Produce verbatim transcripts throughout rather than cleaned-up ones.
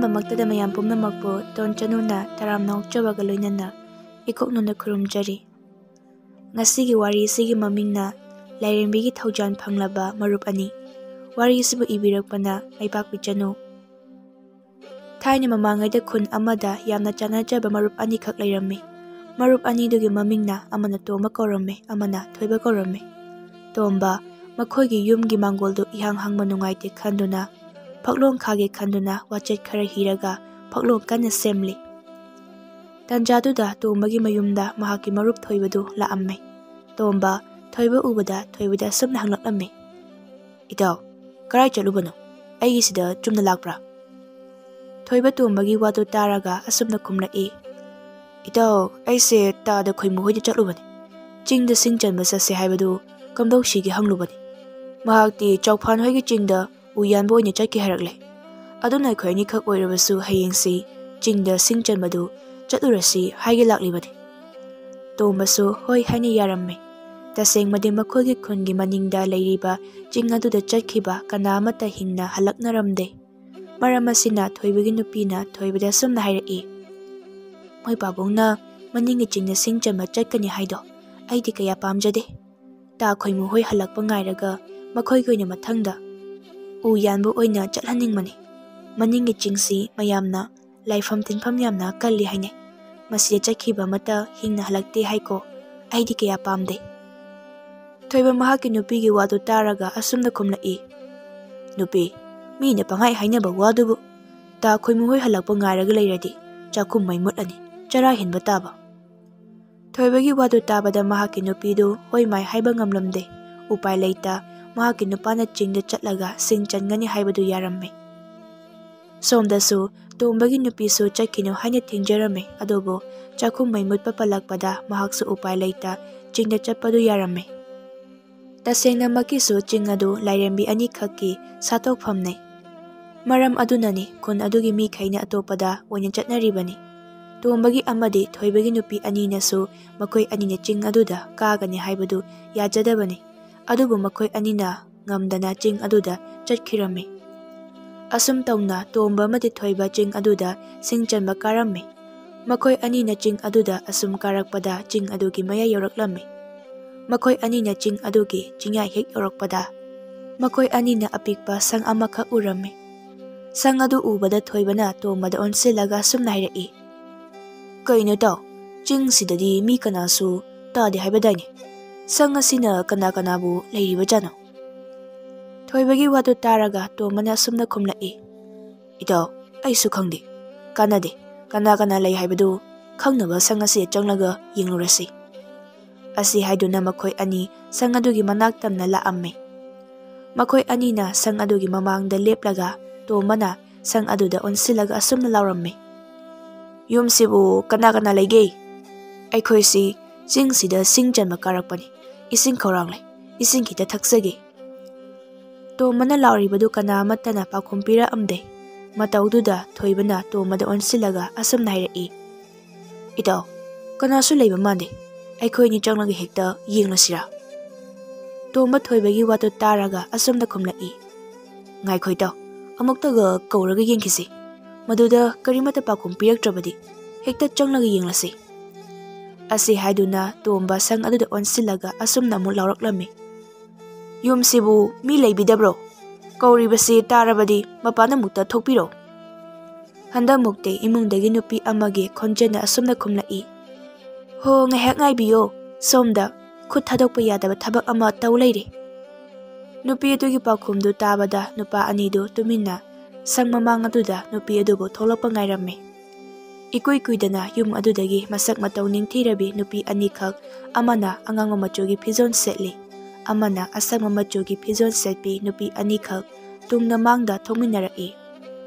ꯃꯛꯇꯗ ꯃꯌꯥꯝ ꯄꯨꯝꯅꯃꯛꯄꯨ ꯇꯣꯟ ꯆꯅꯨꯅ ꯇꯔꯥꯝꯅ ꯑꯣꯛꯆꯕꯒ ꯂꯣꯏꯅꯅ ꯏꯀꯣꯛ ꯅꯣꯟꯅ ꯈꯨꯔꯨꯝꯖꯔꯤ꯫ ꯉꯁꯤꯒꯤ ꯋꯥꯔꯤꯁꯤꯒꯤ ꯃꯃꯤꯡꯅ ꯂꯥꯏꯔꯦꯝꯕꯤꯒꯤ ꯊꯧꯖꯥꯜ ꯐꯪꯂꯕ ꯃꯔꯨꯞ ꯑꯅꯤ꯫ ꯋꯥꯔꯤꯁꯤꯕꯨ ꯏꯕꯤꯔꯛꯄꯅ ꯃꯩꯄꯥꯛꯄꯤ ꯆꯅꯨ꯫ ꯊꯥꯏꯅ ꯃꯃꯥꯡꯉꯩꯗ ꯈꯨꯟ ꯑꯃꯗ ꯌꯥꯝꯅ ꯆꯥꯟꯅꯖꯕ ꯃꯔꯨꯞ ꯑꯅꯤꯈꯛ ꯂꯩꯔꯝꯃꯤ꯫ ꯃꯔꯨꯞ ꯑꯅꯤꯗꯨꯒꯤ ꯃꯃꯤꯡꯅ ꯑꯃꯅ ꯇꯣꯝꯕ ꯀꯧꯔꯝꯃꯤ, ꯑꯃꯅ ꯊꯣꯏꯕ ꯀꯧꯔꯝꯃꯤ꯫ ꯇꯣꯝꯕ ꯃꯈꯣꯏꯒꯤ ꯌꯨꯝꯒꯤ ꯃꯥꯡꯒꯣꯜꯗꯨ ꯏꯍꯥꯡ ꯍꯥꯡꯕ ꯅꯨꯡꯉꯥꯏꯇꯦ ꯈꯟꯗꯨꯅ, ꯐꯛꯂꯣꯡ ꯈꯥꯒꯦ ꯈꯟꯗꯨꯅ ꯋꯥꯆꯦꯠ ꯈꯔ ꯍꯤꯔꯒ ꯐꯛꯂꯣꯡ ꯀꯟꯅ ꯁꯦꯝꯂꯤ꯫ ꯇꯟꯖꯥꯗꯨꯗ ꯇꯣꯝꯕꯒꯤ ꯃꯌꯨꯝꯗ ꯃꯍꯥꯛꯀꯤ ꯃꯔꯨꯞ ꯊꯣꯏꯕꯗꯨ ꯂꯥꯛꯑꯝꯃꯤ꯫ ꯇꯣꯝꯕ ꯊꯣꯏꯕ ꯎꯕꯗ ꯊꯣꯏꯕꯗ ꯑꯁꯨꯝꯅ ꯍꯪꯂꯛꯂꯝꯃꯤ, "ꯏꯇꯥꯎ, ꯀꯔꯥꯏ ꯆꯠꯂꯨꯕꯅꯣ? ꯑꯩꯒꯤꯁꯤꯗ ꯆꯨꯝꯅ ꯂꯥꯛꯄ꯭ꯔꯥ?" ꯊꯣꯏꯕ ꯇꯣꯝꯕꯒꯤ ꯋꯥꯗꯨ ꯇꯥꯔꯒ ꯑꯁꯨꯝꯅ ꯈꯨꯝꯂꯛꯏ, "ꯏꯇꯥꯎ, ꯑꯩꯁꯦ ꯇꯥꯗ ꯈꯣꯏꯃꯨ ꯍꯣꯏꯗ ꯆꯠꯂꯨꯕꯅꯤ꯫ ꯆꯤꯡꯗ ꯁꯤꯡ ꯆꯟꯕ ꯆꯠꯁꯦ ꯍꯥꯏꯕꯗꯨ ꯀꯝꯗꯧꯁꯤꯒꯦ ꯍꯪꯂꯨꯕꯅꯤ꯫ ꯃꯍꯥꯛꯇꯤ ꯆꯥꯎꯐꯥꯟ ꯍꯣꯏꯒꯤ ꯆꯤꯡꯗ ꯎ ꯌꯥꯟꯕ ꯑꯣꯏꯅ ꯆꯠꯀꯦ ꯍꯥꯏꯔꯛꯂꯦ꯫ ꯑꯗꯨꯅ ꯑꯩꯈꯣꯏ ꯑꯅꯤꯈꯛ ꯑꯣꯏꯔꯕꯁꯨ ꯍꯌꯦꯡꯁꯤ ꯆꯤꯡꯗ ꯁꯤꯡ ꯆꯟꯕꯗꯨ ꯆꯠꯂꯨꯔꯁꯤ ꯍꯥꯏꯒꯦ ꯂꯥꯛꯂꯤꯕꯅꯤ꯫" ꯇꯣꯝꯕꯁꯨ ꯍꯣꯏ ꯍꯥꯏꯅ ꯌꯥꯔꯝꯃꯤ꯫ ꯇꯁꯦꯡꯕꯗꯤ ꯃꯈꯣꯏꯒꯤ ꯈꯨꯟꯒꯤ ꯃꯅꯤꯡꯗ ꯂꯩꯔꯤꯕ ꯆꯤꯡ ꯑꯗꯨꯗ ꯆꯠꯈꯤꯕ ꯀꯅꯥ ꯑꯃꯠꯇ ꯍꯤꯡꯅ ꯍꯜꯂꯛꯅꯔꯝꯗꯦ꯫ ꯃꯔꯝ ꯑꯁꯤꯅ ꯊꯣꯏꯕꯒꯤ ꯅꯨꯄꯤꯅ ꯊꯣꯏꯕꯗ ꯑꯁꯨꯝꯅ ꯍꯥꯏꯔꯛꯏ, "ꯃꯣꯏ ꯄꯥꯕꯨꯡꯅ ꯃꯅꯤꯡꯒꯤ ꯆꯤꯡꯗ ꯁꯤꯡ ꯆꯟꯕ ꯆꯠꯀꯅꯤ ꯍꯥꯏꯗꯣ ꯑꯩꯗꯤ ꯀꯌꯥ ꯄꯥꯝꯖꯗꯦ꯫ ꯇꯥ ꯈꯣꯏꯃꯨ ꯍꯣꯏ ꯍꯜꯂꯛꯄ ꯉꯥꯏꯔꯒ ꯃꯈꯣꯏꯒꯤ ꯑꯣꯏꯅ ꯃꯊꯪꯗ ꯎ ꯌꯥꯟꯕ ꯑꯣꯏꯅ ꯆꯠꯍꯟꯅꯤꯡꯕꯅꯤ꯫ ꯃꯅꯤꯡꯒꯤ ꯆꯤꯡꯁꯤ ꯃꯌꯥꯝꯅ ꯂꯥꯏꯐꯝ ꯇꯤꯟꯐꯝ ꯌꯥꯝꯅ ꯀꯜꯂꯤ ꯍꯥꯏꯅꯩ꯫ ꯃꯁꯤꯗ ꯆꯠꯈꯤꯕ ꯑꯃꯠꯇ ꯍꯤꯡꯅ ꯍꯜꯂꯛꯇꯦ ꯍꯥꯏꯀꯣ꯫ ꯑꯩꯗꯤ ꯀꯌꯥ ꯄꯥꯝꯗꯦ꯫" ꯊꯣꯏꯕ ꯃꯍꯥꯛꯀꯤ ꯅꯨꯄꯤꯒꯤ ꯋꯥꯗꯨ ꯇꯥꯔꯒ ꯑꯁꯨꯝꯅ ꯈꯨꯝꯂꯛꯏ, "ꯅꯨꯄꯤ, ꯃꯤꯅ ꯄꯪꯍꯥꯏ ꯍꯥꯏꯅꯕ ꯋꯥꯗꯨꯕꯨ꯫ ꯇꯥ ꯈꯣꯏꯃꯨ ꯍꯣꯏ ꯍꯜꯂꯛꯄ ꯉꯥꯏꯔꯒ ꯂꯩꯔꯗꯤ ꯆꯥꯛꯈꯨꯝ ꯃꯩ ꯃꯨꯠꯂꯅꯤ, ꯆꯔꯥ ꯍꯦꯟꯕ ꯇꯥꯕ꯫" ꯊꯣꯏꯕꯒꯤ ꯋꯥꯗꯨ ꯇꯥꯕꯗ ꯃꯍꯥꯛꯀꯤ ꯅꯨꯄꯤꯗꯨ ꯍꯣꯏ ꯃꯥꯏ ꯍꯥꯏꯕ ꯉꯝꯂꯝꯗꯦ꯫ ꯎꯄꯥꯏ ꯂꯩꯇ ꯃꯍꯥꯛꯀꯤ ꯅꯨꯄꯥꯅ ꯆꯤꯡꯗ ꯆꯠꯂꯒ ꯁꯤꯡ ꯆꯟꯒꯅꯤ ꯍꯥꯏꯕꯗꯨ ꯌꯥꯔꯝꯃꯤ꯫ ꯁꯣꯝꯗꯁꯨ ꯇꯣꯝꯕꯒꯤ ꯅꯨꯄꯤꯁꯨ ꯆꯠꯈꯤꯅꯨ ꯍꯥꯏꯅ ꯊꯤꯡꯖꯔꯝꯃꯤ, ꯑꯗꯨꯕꯨ ꯆꯥꯛꯈꯨꯝ ꯃꯩ ꯃꯨꯠꯄ ꯄꯜꯂꯛꯄꯗ ꯃꯍꯥꯛꯁꯨ ꯎꯄꯥꯏ ꯂꯩꯇ ꯆꯤꯡꯗ ꯆꯠꯄꯗꯨ ꯌꯥꯔꯝꯃꯤ꯫ ꯇꯁꯦꯡꯅꯃꯛꯀꯤꯁꯨ ꯆꯤꯡ ꯑꯗꯨ ꯂꯥꯏꯔꯦꯝꯕꯤ ꯑꯅꯤꯈꯛꯀꯤ ꯁꯥꯠꯇꯣꯛꯐꯝꯅꯤ꯫ ꯃꯔꯝ ꯑꯗꯨꯅꯅꯤ ꯈꯨꯟ ꯑꯗꯨꯒꯤ ꯃꯤꯈꯩꯅ ꯑꯇꯣꯞꯄꯗ ꯑꯣꯏꯅ ꯆꯠꯅꯔꯤꯕꯅꯤ꯫ ꯇꯣꯝꯕꯒꯤ ꯑꯃꯗꯤ ꯊꯣꯏꯕꯒꯤ ꯅꯨꯄꯤ ꯑꯅꯤꯅꯁꯨ ꯃꯈꯣꯏ ꯑꯅꯤꯅ ꯆꯤꯡ ꯑꯗꯨꯗ ꯀꯥꯒꯅꯤ ꯍꯥꯏꯕꯗꯨ ꯌꯥꯖꯗꯕꯅꯤ꯫ ꯑꯗꯨꯕꯨ ꯃꯈꯣꯏ ꯑꯅꯤꯅ ꯉꯝꯗꯅ ꯆꯤꯡ ꯑꯗꯨꯗ ꯆꯠꯈꯤꯔꯝꯃꯤ꯫ ꯑꯁꯨꯝ ꯇꯧꯅ ꯇꯣꯝꯕ ꯑꯃꯗꯤ ꯊꯣꯏꯕ ꯆꯤꯡ ꯑꯗꯨꯗ ꯁꯤꯡ ꯆꯟꯕ ꯀꯥꯔꯝꯃꯤ꯫ ꯃꯈꯣꯏ ꯑꯅꯤꯅ ꯆꯤꯡ ꯑꯗꯨꯗ ꯑꯁꯨꯝ ꯀꯥꯔꯛꯄꯗ ꯆꯤꯡ ꯑꯗꯨꯒꯤ ꯃꯌꯥꯏ ꯌꯧꯔꯛꯂꯝꯃꯤ꯫ ꯃꯈꯣꯏ ꯑꯅꯤꯅ ꯆꯤꯡ ꯑꯗꯨꯒꯤ ꯆꯤꯡꯌꯥ ꯍꯦꯛ ꯌꯧꯔꯛꯄꯗ, ꯃꯈꯣꯏ ꯑꯅꯤꯅ ꯑꯄꯤꯛꯄ ꯁꯪ ꯑꯃꯈꯛ ꯎꯔꯝꯃꯤ꯫ ꯁꯪ ꯑꯗꯨ ꯎꯕꯗ ꯊꯣꯏꯕꯅ ꯇꯣꯝꯕꯗ ꯑꯣꯟꯁꯤꯜꯂꯒ ꯑꯁꯨꯝꯅ ꯍꯥꯏꯔꯛꯏ, "ꯀꯩꯅꯣ ꯇꯥꯎ, ꯆꯤꯡꯁꯤꯗꯗꯤ ꯃꯤ ꯀꯅꯥꯁꯨ ꯇꯥꯗꯦ ꯍꯥꯏꯕꯗꯥꯏꯅꯦ? ꯁꯪ ꯑꯁꯤꯅ ꯀꯅꯥ ꯀꯅꯥꯕꯨ ꯂꯩꯔꯤꯕꯖꯥꯠꯅꯣ?" ꯊꯣꯏꯕꯒꯤ ꯋꯥꯗꯨ ꯇꯥꯔꯒ ꯇꯣꯝꯕꯅ ꯑꯁꯨꯝꯅ ꯈꯨꯝꯂꯛꯏ, "ꯏꯇꯥꯎ, ꯑꯩꯁꯨ ꯈꯪꯗꯦ꯫ ꯀꯥꯟꯅꯗꯦ꯫ ꯀꯅꯥ ꯀꯅꯥ ꯂꯩ ꯍꯥꯏꯕꯗꯨ ꯈꯪꯅꯕ ꯁꯪ ꯑꯁꯤꯗ ꯆꯪꯂꯒ ꯌꯦꯡꯂꯨꯔꯁꯤ꯫" ꯑꯁꯤ ꯍꯥꯏꯗꯨꯅ ꯃꯈꯣꯏ ꯑꯅꯤ ꯁꯪ ꯑꯗꯨꯒꯤ ꯃꯅꯥꯛ ꯇꯝꯅ ꯂꯥꯛꯑꯝꯃꯤ꯫ ꯃꯈꯣꯏ ꯑꯅꯤꯅ ꯁꯪ ꯑꯗꯨꯒꯤ ꯃꯃꯥꯡꯗ ꯂꯦꯞꯂꯒ ꯇꯣꯝꯕꯅ ꯁꯪ ꯑꯗꯨꯗ ꯑꯣꯟꯁꯤꯜꯂꯒ ꯑꯁꯨꯝꯅ ꯂꯥꯎꯔꯝꯃꯤ, "ꯌꯨꯝꯁꯤꯕꯨ ꯀꯅꯥ ꯀꯅꯥ ꯂꯩꯒꯦ? ꯑꯩꯈꯣꯏꯁꯤ ꯆꯤꯡꯁꯤꯗ ꯁꯤꯡ ꯆꯟꯕ ꯀꯥꯔꯛꯄꯅꯤ꯫ ꯏꯁꯤꯡ ꯈꯧꯔꯥꯡꯂꯦ꯫ ꯏꯁꯤꯡ ꯈꯤꯇ ꯊꯛꯆꯒꯦ꯫" ꯇꯣꯝꯕꯅ ꯂꯥꯎꯔꯤꯕꯗꯨ ꯀꯅꯥ ꯑꯃꯠꯇꯅ ꯄꯥꯎꯈꯨꯝ ꯄꯤꯔꯛꯑꯝꯗꯦ꯫ ꯃꯇꯧꯗꯨꯗ ꯊꯣꯏꯕꯅ ꯇꯣꯝꯕꯗ ꯑꯣꯟꯁꯤꯜꯂꯒ ꯑꯁꯨꯝꯅ ꯍꯥꯏꯔꯛꯏ, "ꯏꯇꯥꯎ, ꯀꯅꯥꯁꯨ ꯂꯩꯕ ꯃꯥꯟꯗꯦ꯫ ꯑꯩꯈꯣꯏꯅꯤ ꯆꯪꯂꯒ ꯍꯦꯛꯇ ꯌꯦꯡꯂꯁꯤꯔꯥ?" ꯇꯣꯝꯕ ꯊꯣꯏꯕꯒꯤ ꯋꯥꯗꯨ ꯇꯥꯔꯒ ꯑꯁꯨꯝꯅ ꯈꯨꯝꯂꯛꯏ, "ꯉꯥꯏꯈꯣ ꯏꯇꯥꯎ, ꯑꯃꯨꯛꯇꯒ ꯀꯧꯔꯒ ꯌꯦꯡꯈꯤꯁꯤ꯫ ꯃꯗꯨꯗ ꯀꯔꯤꯃꯠꯇ ꯄꯥꯎꯈꯨꯝ ꯄꯤꯔꯛꯇ꯭ꯔꯕꯗꯤ ꯍꯦꯛꯇ ꯆꯪꯂꯒ ꯌꯦꯡꯂꯁꯤ꯫" ꯑꯁꯤ ꯍꯥꯏꯗꯨꯅ ꯇꯣꯝꯕ ꯁꯪ ꯑꯗꯨꯗ ꯑꯣꯟꯁꯤꯜꯂꯒ ꯑꯁꯨꯝꯅ ꯑꯃꯨꯛ ꯂꯥꯎꯔꯛꯂꯝꯃꯤ, "ꯌꯨꯝꯁꯤꯕꯨ ꯃꯤ ꯂꯩꯕꯤꯗꯕ꯭ꯔꯣ? ꯀꯧꯔꯤꯕꯁꯤ ꯇꯥꯔꯕꯗꯤ ꯃꯄꯥꯟ ꯑꯃꯨꯛꯇ ꯊꯣꯛꯄꯤꯔꯣ꯫" ꯍꯟꯗꯛꯃꯨꯛꯇꯤ ꯏꯃꯨꯡꯗꯒꯤ ꯅꯨꯄꯤ ꯑꯃꯒꯤ ꯈꯣꯟꯖꯦꯜꯅ ꯑꯁꯨꯝꯅ ꯈꯨꯝꯂꯛꯏ, "ꯍꯣ, ꯉꯥꯏꯍꯥꯛ ꯉꯥꯏꯕꯤꯌꯣ, ꯁꯣꯝꯗ ꯈꯨꯠ ꯊꯥꯗꯣꯛꯄ ꯌꯥꯗꯕ ꯊꯕꯛ ꯑꯃ ꯇꯧ ꯂꯩꯔꯦ꯫" ꯅꯨꯄꯤ ꯑꯗꯨꯒꯤ ꯄꯥꯎꯈꯨꯝꯗꯨ ꯇꯥꯕꯗ ꯅꯨꯄꯥ ꯑꯅꯤꯗꯨ ꯇꯨꯃꯤꯟꯅ ꯁꯪ ꯃꯃꯥꯡ ꯑꯗꯨꯗ ꯅꯨꯄꯤ ꯑꯗꯨꯕꯨ ꯊꯣꯛꯂꯛꯄ ꯉꯥꯏꯔꯝꯃꯤ꯫ ꯏꯀꯨꯏ ꯀꯨꯏꯗꯅ ꯌꯨꯝ ꯑꯗꯨꯗꯒꯤ ꯃꯁꯛ ꯃꯇꯧ ꯅꯤꯡꯊꯤꯔꯕꯤ ꯅꯨꯄꯤ ꯑꯅꯤꯈꯛ, ꯑꯃꯅ ꯑꯉꯥꯡꯕ ꯃꯆꯨꯒꯤ ꯐꯤꯖꯣꯜ ꯁꯦꯠꯂꯤ, ꯑꯃꯅ ꯑꯁꯪꯕ ꯃꯆꯨꯒꯤ ꯐꯤꯖꯣꯜ ꯁꯦꯠꯄꯤ ꯅꯨꯄꯤ ꯑꯅꯤꯈꯛ ꯇꯨꯡꯗ ꯃꯥꯡꯗ ꯊꯣꯛꯃꯤꯟꯅꯔꯛꯏ꯫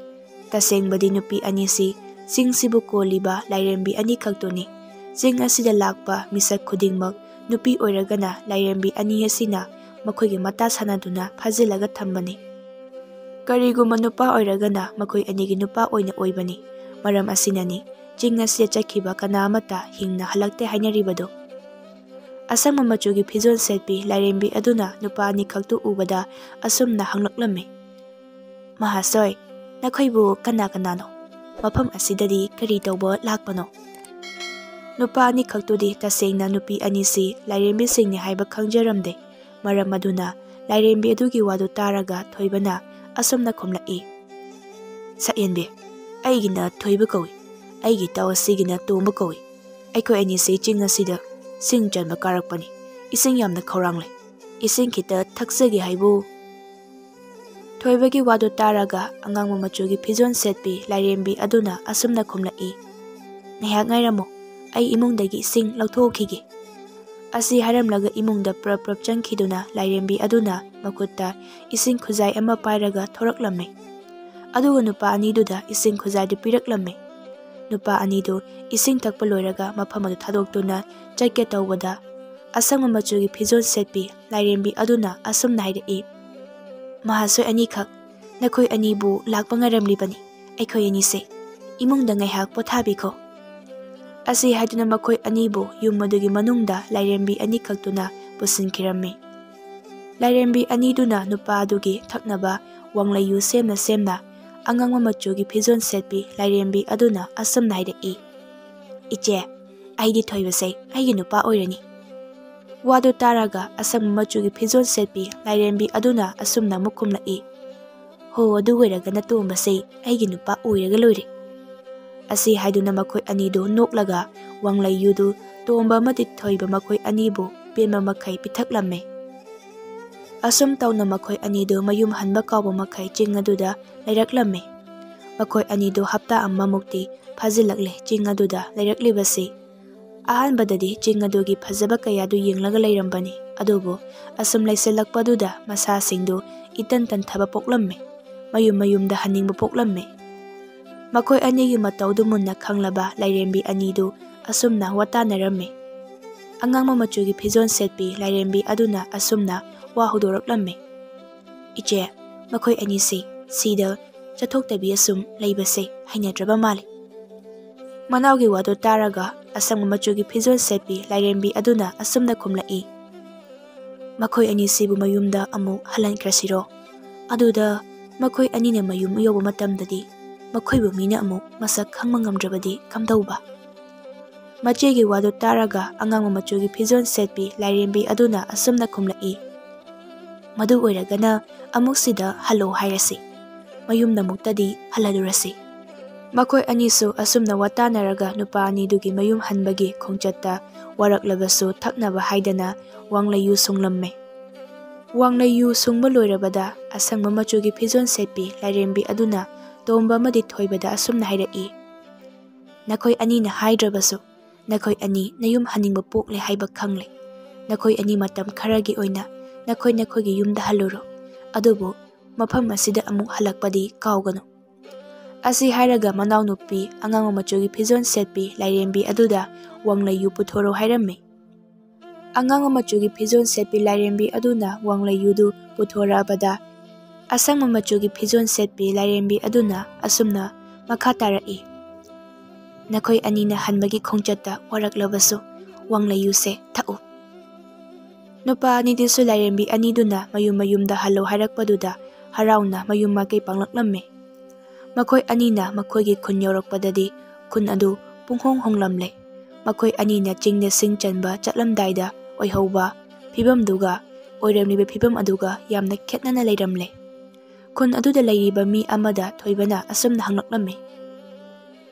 ꯇꯁꯦꯡꯕꯗꯤ ꯅꯨꯄꯤ ꯑꯅꯤꯁꯤ ꯆꯤꯡꯁꯤꯕꯨ ꯀꯣꯜꯂꯤꯕ ꯂꯥꯏꯔꯦꯝꯕꯤ ꯑꯅꯤꯈꯛꯇꯨꯅꯤ꯫ ꯆꯤꯡ ꯑꯁꯤꯗ ꯂꯥꯛꯄ ꯃꯤꯁꯛ ꯈꯨꯗꯤꯡꯃꯛ ꯅꯨꯄꯤ ꯑꯣꯏꯔꯒꯅ ꯂꯥꯏꯔꯦꯝꯕꯤ ꯑꯅꯤ ꯑꯁꯤꯅ ꯃꯈꯣꯏꯒꯤ ꯃꯇꯥ ꯁꯥꯟꯅꯗꯨꯅ ꯐꯥꯖꯤꯜꯂꯒ ꯊꯝꯕꯅꯤ꯫ ꯀꯔꯤꯒꯨꯝꯕ ꯅꯨꯄꯥ ꯑꯣꯏꯔꯒꯅ ꯃꯈꯣꯏ ꯑꯅꯤꯒꯤ ꯅꯨꯄꯥ ꯑꯣꯏꯅ ꯑꯣꯏꯕꯅꯤ꯫ ꯃꯔꯝ ꯑꯁꯤꯅꯅꯤ ꯆꯤꯡ ꯑꯁꯤꯗ ꯆꯠꯈꯤꯕ ꯀꯅꯥ ꯑꯃꯠꯇ ꯍꯤꯡꯅ ꯍꯜꯂꯛꯇꯦ ꯍꯥꯏꯅꯔꯤꯕꯗꯨ꯫ ꯑꯁꯪꯕ ꯃꯆꯨꯒꯤ ꯐꯤꯖꯣꯜ ꯁꯦꯠꯄꯤ ꯂꯥꯏꯔꯦꯝꯕꯤ ꯑꯗꯨꯅ ꯅꯨꯄꯥ ꯑꯅꯤꯈꯛꯇꯨ ꯎꯕꯗ ꯑꯁꯨꯝꯅ ꯍꯪꯂꯛꯂꯝꯃꯤ, "ꯃꯍꯥꯁꯣꯏ, ꯅꯈꯣꯏꯕꯨ ꯀꯅꯥ ꯀꯅꯥꯅꯣ? ꯃꯐꯝ ꯑꯁꯤꯗꯗꯤ ꯀꯔꯤ ꯇꯧꯕ ꯂꯥꯛꯄꯅꯣ?" ꯅꯨꯄꯥ ꯑꯅꯤꯈꯛꯇꯨꯗꯤ ꯇꯁꯦꯡꯅ ꯅꯨꯄꯤ ꯑꯅꯤꯁꯤ ꯂꯥꯏꯔꯦꯝꯕꯤꯁꯤꯡꯅꯤ ꯍꯥꯏꯕ ꯈꯪꯖꯔꯝꯗꯦ꯫ ꯃꯔꯝ ꯑꯗꯨꯅ ꯂꯥꯏꯔꯦꯝꯕꯤ ꯑꯗꯨꯒꯤ ꯋꯥꯗꯨ ꯇꯥꯔꯒ ꯊꯣꯏꯕꯅ ꯑꯁꯨꯝꯅ ꯈꯨꯝꯂꯛꯏ, "ꯁꯛꯍꯦꯟꯕꯤ, ꯑꯩꯒꯤꯅ ꯊꯣꯏꯕ ꯀꯧꯏ꯫ ꯑꯩꯒꯤ ꯏꯇꯥꯎ ꯑꯁꯤꯒꯤꯅ ꯇꯣꯝꯕ ꯀꯧꯏ꯫ ꯑꯩꯈꯣꯏ ꯑꯅꯤꯁꯤ ꯆꯤꯡ ꯑꯁꯤꯗ ꯁꯤꯡ ꯆꯟꯕ ꯀꯥꯔꯛꯄꯅꯤ꯫ ꯏꯁꯤꯡ ꯌꯥꯝꯅ ꯈꯧꯔꯥꯡꯂꯦ꯫ ꯏꯁꯤꯡ ꯈꯤꯇ ꯊꯛꯆꯒꯦ ꯍꯥꯏꯕꯨ?" ꯊꯣꯏꯕꯒꯤ ꯋꯥꯗꯨ ꯇꯥꯔꯒ ꯑꯉꯥꯡꯕ ꯃꯆꯨꯒꯤ ꯐꯤꯖꯣꯜ ꯁꯦꯠꯄꯤ ꯂꯥꯏꯔꯦꯝꯕꯤ ꯑꯗꯨꯅ ꯑꯁꯨꯝꯅ ꯈꯨꯝꯂꯛꯏ, "ꯉꯥꯏꯍꯥꯛ ꯉꯥꯏꯔꯝꯃꯨ, ꯑꯩ ꯏꯃꯨꯡꯗꯒꯤ ꯏꯁꯤꯡ ꯂꯧꯊꯣꯛꯎꯈꯤꯒꯦ"꯫ ꯑꯁꯤ ꯍꯥꯏꯔꯝꯂꯒ ꯏꯃꯨꯡꯗ ꯄ꯭ꯔꯞ ꯄ꯭ꯔꯞ ꯆꯪꯈꯤꯗꯨꯅ ꯂꯥꯏꯔꯦꯝꯕꯤ ꯑꯗꯨꯅ ꯃꯈꯨꯠꯇ ꯏꯁꯤꯡ ꯈꯨꯖꯥꯏ ꯑꯃ ꯄꯥꯏꯔꯒ ꯊꯣꯔꯛꯂꯝꯃꯤ꯫ ꯑꯗꯨꯒ ꯅꯨꯄꯥ ꯑꯅꯤꯗꯨꯗ ꯏꯁꯤꯡ ꯈꯨꯖꯥꯏꯗꯨ ꯄꯤꯔꯛꯂꯝꯃꯤ꯫ ꯅꯨꯄꯥ ꯑꯅꯤꯗꯨ ꯏꯁꯤꯡ ꯊꯛꯄ ꯂꯣꯏꯔꯒ ꯃꯐꯝ ꯑꯗꯨ ꯊꯥꯗꯣꯛꯇꯨꯅ ꯆꯠꯀꯦ ꯇꯧꯕꯗ, ꯑꯁꯪꯕ ꯃꯆꯨꯒꯤ ꯐꯤꯖꯣꯜ ꯁꯦꯠꯄꯤ ꯂꯥꯏꯔꯦꯝꯕꯤ ꯑꯗꯨꯅ ꯑꯁꯨꯝꯅ ꯍꯥꯏꯔꯛꯏ, "ꯃꯍꯥꯁꯣꯏ ꯑꯅꯤꯈꯛ, ꯅꯈꯣꯏ ꯑꯅꯤꯕꯨ ꯂꯥꯛꯄ ꯉꯥꯏꯔꯝꯂꯤꯕꯅꯤ꯫ ꯑꯩꯈꯣꯏ ꯑꯅꯤꯁꯦ ꯏꯃꯨꯡꯗ ꯉꯥꯏꯍꯥꯛ ꯄꯣꯊꯥꯕꯤꯈꯣ"꯫ ꯑꯁꯤ ꯍꯥꯏꯗꯨꯅ ꯃꯈꯣꯏ ꯑꯅꯤꯕꯨ ꯌꯨꯝ ꯑꯗꯨꯒꯤ ꯃꯅꯨꯡꯗ ꯂꯥꯏꯔꯦꯝꯕꯤ ꯑꯅꯤꯈꯛꯇꯨꯅ ꯄꯨꯁꯤꯟꯈꯤꯔꯝꯃꯤ꯫ ꯂꯥꯏꯔꯦꯝꯕꯤ ꯑꯅꯤꯗꯨꯅ ꯅꯨꯄꯥ ꯑꯗꯨꯒꯤ ꯊꯛꯅꯕ ꯋꯥꯡꯂꯩ ꯌꯨ ꯁꯦꯝꯅ ꯁꯦꯝꯅ ꯑꯉꯥꯡꯕ ꯃꯆꯨꯒꯤ ꯐꯤꯖꯣꯜ ꯁꯦꯠꯄꯤ ꯂꯥꯏꯔꯦꯝꯕꯤ ꯑꯗꯨꯅ ꯑꯁꯨꯝꯅ ꯍꯥꯏꯔꯛꯏ, "ꯏꯆꯦ, ꯑꯩꯗꯤ ꯊꯣꯏꯕꯁꯦ ꯑꯩꯒꯤ ꯅꯨꯄꯥ ꯑꯣꯏꯔꯅꯤ"꯫ ꯋꯥꯗꯨ ꯇꯥꯔꯒ ꯑꯁꯪꯕ ꯃꯆꯨꯒꯤ ꯐꯤꯖꯣꯜ ꯁꯦꯠꯄꯤ ꯂꯥꯏꯔꯦꯝꯕꯤ ꯑꯗꯨꯅ ꯑꯁꯨꯝꯅ ꯑꯃꯨꯛ ꯈꯨꯝꯂꯛꯏ, "ꯍꯣ, ꯑꯗꯨ ꯑꯣꯏꯔꯒꯅ ꯇꯣꯝꯕꯁꯦ ꯑꯩꯒꯤ ꯅꯨꯄꯥ ꯑꯣꯏꯔꯒ ꯂꯣꯏꯔꯦ"꯫ ꯑꯁꯤ ꯍꯥꯏꯗꯨꯅ ꯃꯈꯣꯏ ꯑꯅꯤꯗꯨ ꯅꯣꯛꯂꯒ ꯋꯥꯡꯂꯩ ꯌꯨꯗꯨ ꯇꯣꯝꯕ ꯑꯃꯗꯤ ꯊꯣꯏꯕ ꯃꯈꯣꯏ ꯑꯅꯤꯕꯨ ꯄꯦꯟꯕ ꯃꯈꯩ ꯄꯤꯊꯛꯂꯝꯃꯤ꯫ ꯑꯁꯨꯝ ꯇꯧꯅ ꯃꯈꯣꯏ ꯑꯅꯤꯗꯨ ꯃꯌꯨꯝ ꯍꯟꯕ ꯀꯥꯎꯕ ꯃꯈꯩ ꯆꯤꯡ ꯑꯗꯨꯗ ꯂꯩꯔꯛꯂꯝꯃꯤ꯫ ꯃꯈꯣꯏ ꯑꯅꯤꯗꯨ ꯍꯞꯇꯥ ꯑꯃꯃꯨꯛꯇꯤ ꯐꯥꯖꯤꯜꯂꯛꯂꯦ ꯆꯤꯡ ꯑꯗꯨꯗ ꯂꯩꯔꯛꯂꯤꯕꯁꯤ꯫ ꯑꯍꯥꯟꯕꯗꯗꯤ ꯆꯤꯡ ꯑꯗꯨꯒꯤ ꯐꯖꯕ ꯀꯌꯥꯗꯨ ꯌꯦꯡꯂꯒ ꯂꯩꯔꯝꯕꯅꯤ, ꯑꯗꯨꯕꯨ ꯑꯁꯨꯝ ꯂꯩꯁꯤꯜꯂꯛꯄꯗꯨꯗ ꯃꯁꯥꯁꯤꯡꯗꯨ ꯏꯇꯟ ꯇꯟꯊꯕ ꯄꯣꯛꯂꯝꯃꯤ꯫ ꯃꯌꯨꯝ ꯃꯌꯨꯝꯗ ꯍꯟꯅꯤꯡꯕ ꯄꯣꯛꯂꯝꯃꯤ꯫ ꯃꯈꯣꯏ ꯑꯅꯤꯒꯤ ꯃꯇꯧꯗꯨ ꯃꯨꯟꯅ ꯈꯪꯂꯕ ꯂꯥꯏꯔꯦꯝꯕꯤ ꯑꯅꯤꯗꯨ ꯑꯁꯨꯝꯅ ꯋꯥ ꯇꯥꯅꯔꯝꯃꯤ꯫ ꯑꯉꯥꯡꯕ ꯃꯆꯨꯒꯤ ꯐꯤꯖꯣꯜ ꯁꯦꯠꯄꯤ ꯂꯥꯏꯔꯦꯝꯕꯤ ꯑꯗꯨꯅ ꯑꯁꯨꯝꯅ ꯋꯥ ꯍꯧꯗꯣꯔꯛꯂꯝꯃꯤ, "ꯏꯆꯦ, ꯃꯈꯣꯏ ꯑꯅꯤꯁꯤ ꯁꯤꯗ ꯆꯠꯊꯣꯛꯇꯕꯤ ꯑꯁꯨꯝ ꯂꯩꯕꯁꯦ ꯍꯩꯅꯗ꯭ꯔꯕ ꯃꯥꯜꯂꯤ"꯫ ꯃꯅꯥꯎꯒꯤ ꯋꯥꯗꯨ ꯇꯥꯔꯒ ꯑꯁꯪꯕ ꯃꯆꯨꯒꯤ ꯐꯤꯖꯣꯜ ꯁꯦꯠꯄꯤ ꯂꯥꯏꯔꯦꯝꯕꯤ ꯑꯗꯨꯅ ꯑꯁꯨꯝꯅ ꯈꯨꯝꯂꯛꯏ, "ꯃꯈꯣꯏ ꯑꯅꯤꯁꯤꯕꯨ ꯃꯌꯨꯝꯗ ꯑꯃꯨꯛ ꯍꯜꯍꯟꯈ꯭ꯔꯁꯤꯔꯣ? ꯑꯗꯨꯗ ꯃꯈꯣꯏ ꯑꯅꯤꯅ ꯃꯌꯨꯝ ꯌꯧꯕ ꯃꯇꯝꯗꯗꯤ ꯃꯈꯣꯏꯕꯨ ꯃꯤꯅ ꯑꯃꯨꯛ ꯃꯁꯛ ꯈꯪꯕ ꯉꯝꯗ꯭ꯔꯕꯗꯤ ꯀꯝꯗꯧꯕ? ꯃꯆꯦꯒꯤ ꯋꯥꯗꯨ ꯇꯥꯔꯒ ꯑꯉꯥꯡꯕ ꯃꯆꯨꯒꯤ ꯐꯤꯖꯣꯜ ꯁꯦꯠꯄꯤ ꯂꯥꯏꯔꯦꯝꯕꯤ ꯑꯗꯨꯅ ꯑꯁꯨꯝꯅ ꯈꯨꯝꯂꯛꯏ, "ꯃꯗꯨ ꯑꯣꯏꯔꯒꯅ ꯑꯃꯨꯛ ꯁꯤꯗ ꯍꯜꯂꯣ ꯍꯥꯏꯔꯁꯤ, ꯃꯌꯨꯝꯗꯃꯨꯛꯇꯗꯤ ꯍꯜꯂꯂꯨꯔꯁꯤ꯫" ꯃꯈꯣꯏ ꯑꯅꯤꯁꯨ ꯑꯁꯨꯝꯅ ꯋꯥꯇꯥꯅꯔꯒ ꯅꯨꯄꯥ ꯑꯅꯤꯗꯨꯒꯤ ꯃꯌꯨꯝ ꯍꯟꯕꯒꯤ ꯈꯣꯡꯆꯠꯇ ꯋꯥꯔꯛꯂꯕꯁꯨ ꯊꯛꯅꯕ ꯍꯥꯏꯗꯅ ꯋꯥꯡꯂꯩꯌꯨ ꯁꯨꯡꯂꯝꯃꯦ꯫ ꯋꯥꯡꯂꯩꯌꯨ ꯁꯨꯡꯕ ꯂꯣꯏꯔꯕꯗ ꯑꯁꯪꯕ ꯃꯆꯨꯒꯤ ꯐꯤꯖꯣꯜ ꯁꯦꯠꯄꯤ ꯂꯥꯏꯔꯦꯝꯕꯤ ꯑꯗꯨꯅ ꯇꯣꯝꯕ ꯑꯃꯗꯤ ꯊꯣꯏꯕꯗ ꯑꯁꯨꯝꯅ ꯍꯥꯏꯔꯛꯏ, "ꯅꯈꯣꯏ ꯑꯅꯤꯅ ꯍꯥꯏꯗ꯭ꯔꯕꯁꯨ ꯅꯈꯣꯏ ꯑꯅꯤ ꯅꯌꯨꯝ ꯍꯟꯅꯤꯡꯕ ꯄꯣꯛꯂꯦ ꯍꯥꯏꯕ ꯈꯪꯂꯦ꯫ ꯅꯈꯣꯏ ꯑꯅꯤ ꯃꯇꯝ ꯈꯔꯒꯤ ꯑꯣꯏꯅ ꯅꯈꯣꯏ ꯅꯈꯣꯏꯒꯤ ꯌꯨꯝꯗ ꯍꯜꯂꯨꯔꯣ꯫ ꯑꯗꯨꯕꯨ ꯃꯐꯝ ꯑꯁꯤꯗ ꯑꯃꯨꯛ ꯍꯜꯂꯛꯄꯗꯤ ꯀꯥꯎꯒꯅꯨ꯫" ꯑꯁꯤ ꯍꯥꯏꯔꯒ ꯃꯅꯥꯎꯅꯨꯄꯤ ꯑꯉꯥꯡꯕ ꯃꯆꯨꯒꯤ ꯐꯤꯖꯣꯜ ꯁꯦꯠꯄꯤ ꯂꯥꯏꯔꯦꯝꯕꯤ ꯑꯗꯨꯗ ꯋꯥꯡꯂꯩꯌꯨ ꯄꯨꯊꯣꯔꯛꯎ ꯍꯥꯏꯔꯝꯃꯤ꯫ ꯑꯉꯥꯡꯕ ꯃꯆꯨꯒꯤ ꯐꯤꯖꯣꯜ ꯁꯦꯠꯄꯤ ꯂꯥꯏꯔꯦꯝꯕꯤ ꯑꯗꯨꯅ ꯋꯥꯡꯂꯩꯌꯨꯗꯨ ꯄꯨꯊꯣꯔꯛꯑꯕꯗ ꯑꯁꯪꯕ ꯃꯆꯨꯒꯤ ꯐꯤꯖꯣꯜ ꯁꯦꯠꯄꯤ ꯂꯥꯏꯔꯦꯝꯕꯤ ꯑꯗꯨꯅ ꯑꯁꯨꯝꯅ ꯃꯈꯥ ꯇꯥꯔꯛꯏ, "ꯅꯈꯣꯏ ꯑꯅꯤꯅ ꯍꯟꯕꯒꯤ ꯈꯣꯡꯆꯠꯇ ꯋꯥꯔꯛꯂꯕꯁꯨ ꯋꯥꯡꯂꯩꯌꯨꯁꯦ ꯊꯛꯎ꯫" ꯅꯨꯄꯥ ꯑꯅꯤꯗꯨꯁꯨ ꯂꯥꯏꯔꯦꯝꯕꯤ ꯑꯅꯤꯗꯨꯅ ꯃꯌꯨꯝ ꯃꯌꯨꯝꯗ ꯍꯜꯂꯣ ꯍꯥꯏꯔꯛꯄꯗꯨꯗ ꯍꯔꯥꯎꯅ ꯃꯌꯨꯝ ꯃꯥꯏꯀꯩ ꯄꯥꯡꯂꯛꯂꯝꯃꯤ꯫ ꯃꯈꯣꯏ ꯑꯅꯤꯅ ꯃꯈꯣꯏꯒꯤ ꯈꯨꯟ ꯌꯧꯔꯛꯄꯗꯗꯤ ꯈꯨꯟ ꯑꯗꯨ ꯄꯨꯡꯍꯣꯡ ꯍꯣꯡꯂꯝꯂꯦ꯫ ꯃꯈꯣꯏ ꯑꯅꯤꯅ ꯆꯤꯡꯗ ꯁꯤꯡ ꯆꯟꯕ ꯆꯠꯂꯝꯗꯥꯏꯗ ꯑꯣꯏꯍꯧꯕ ꯐꯤꯕꯝꯗꯨꯒ ꯑꯣꯏꯔꯝꯂꯤꯕ ꯐꯤꯕꯝ ꯑꯗꯨꯒ ꯌꯥꯝꯅ ꯈꯦꯠꯅꯅ ꯂꯩꯔꯝꯂꯦ꯫ ꯈꯨꯟ ꯑꯗꯨꯗ ꯂꯩꯔꯤꯕ ꯃꯤ ꯑꯃꯗ ꯊꯣꯏꯕꯅ ꯑꯁꯨꯝꯅ ꯍꯪꯂꯛꯂꯝꯃꯤ,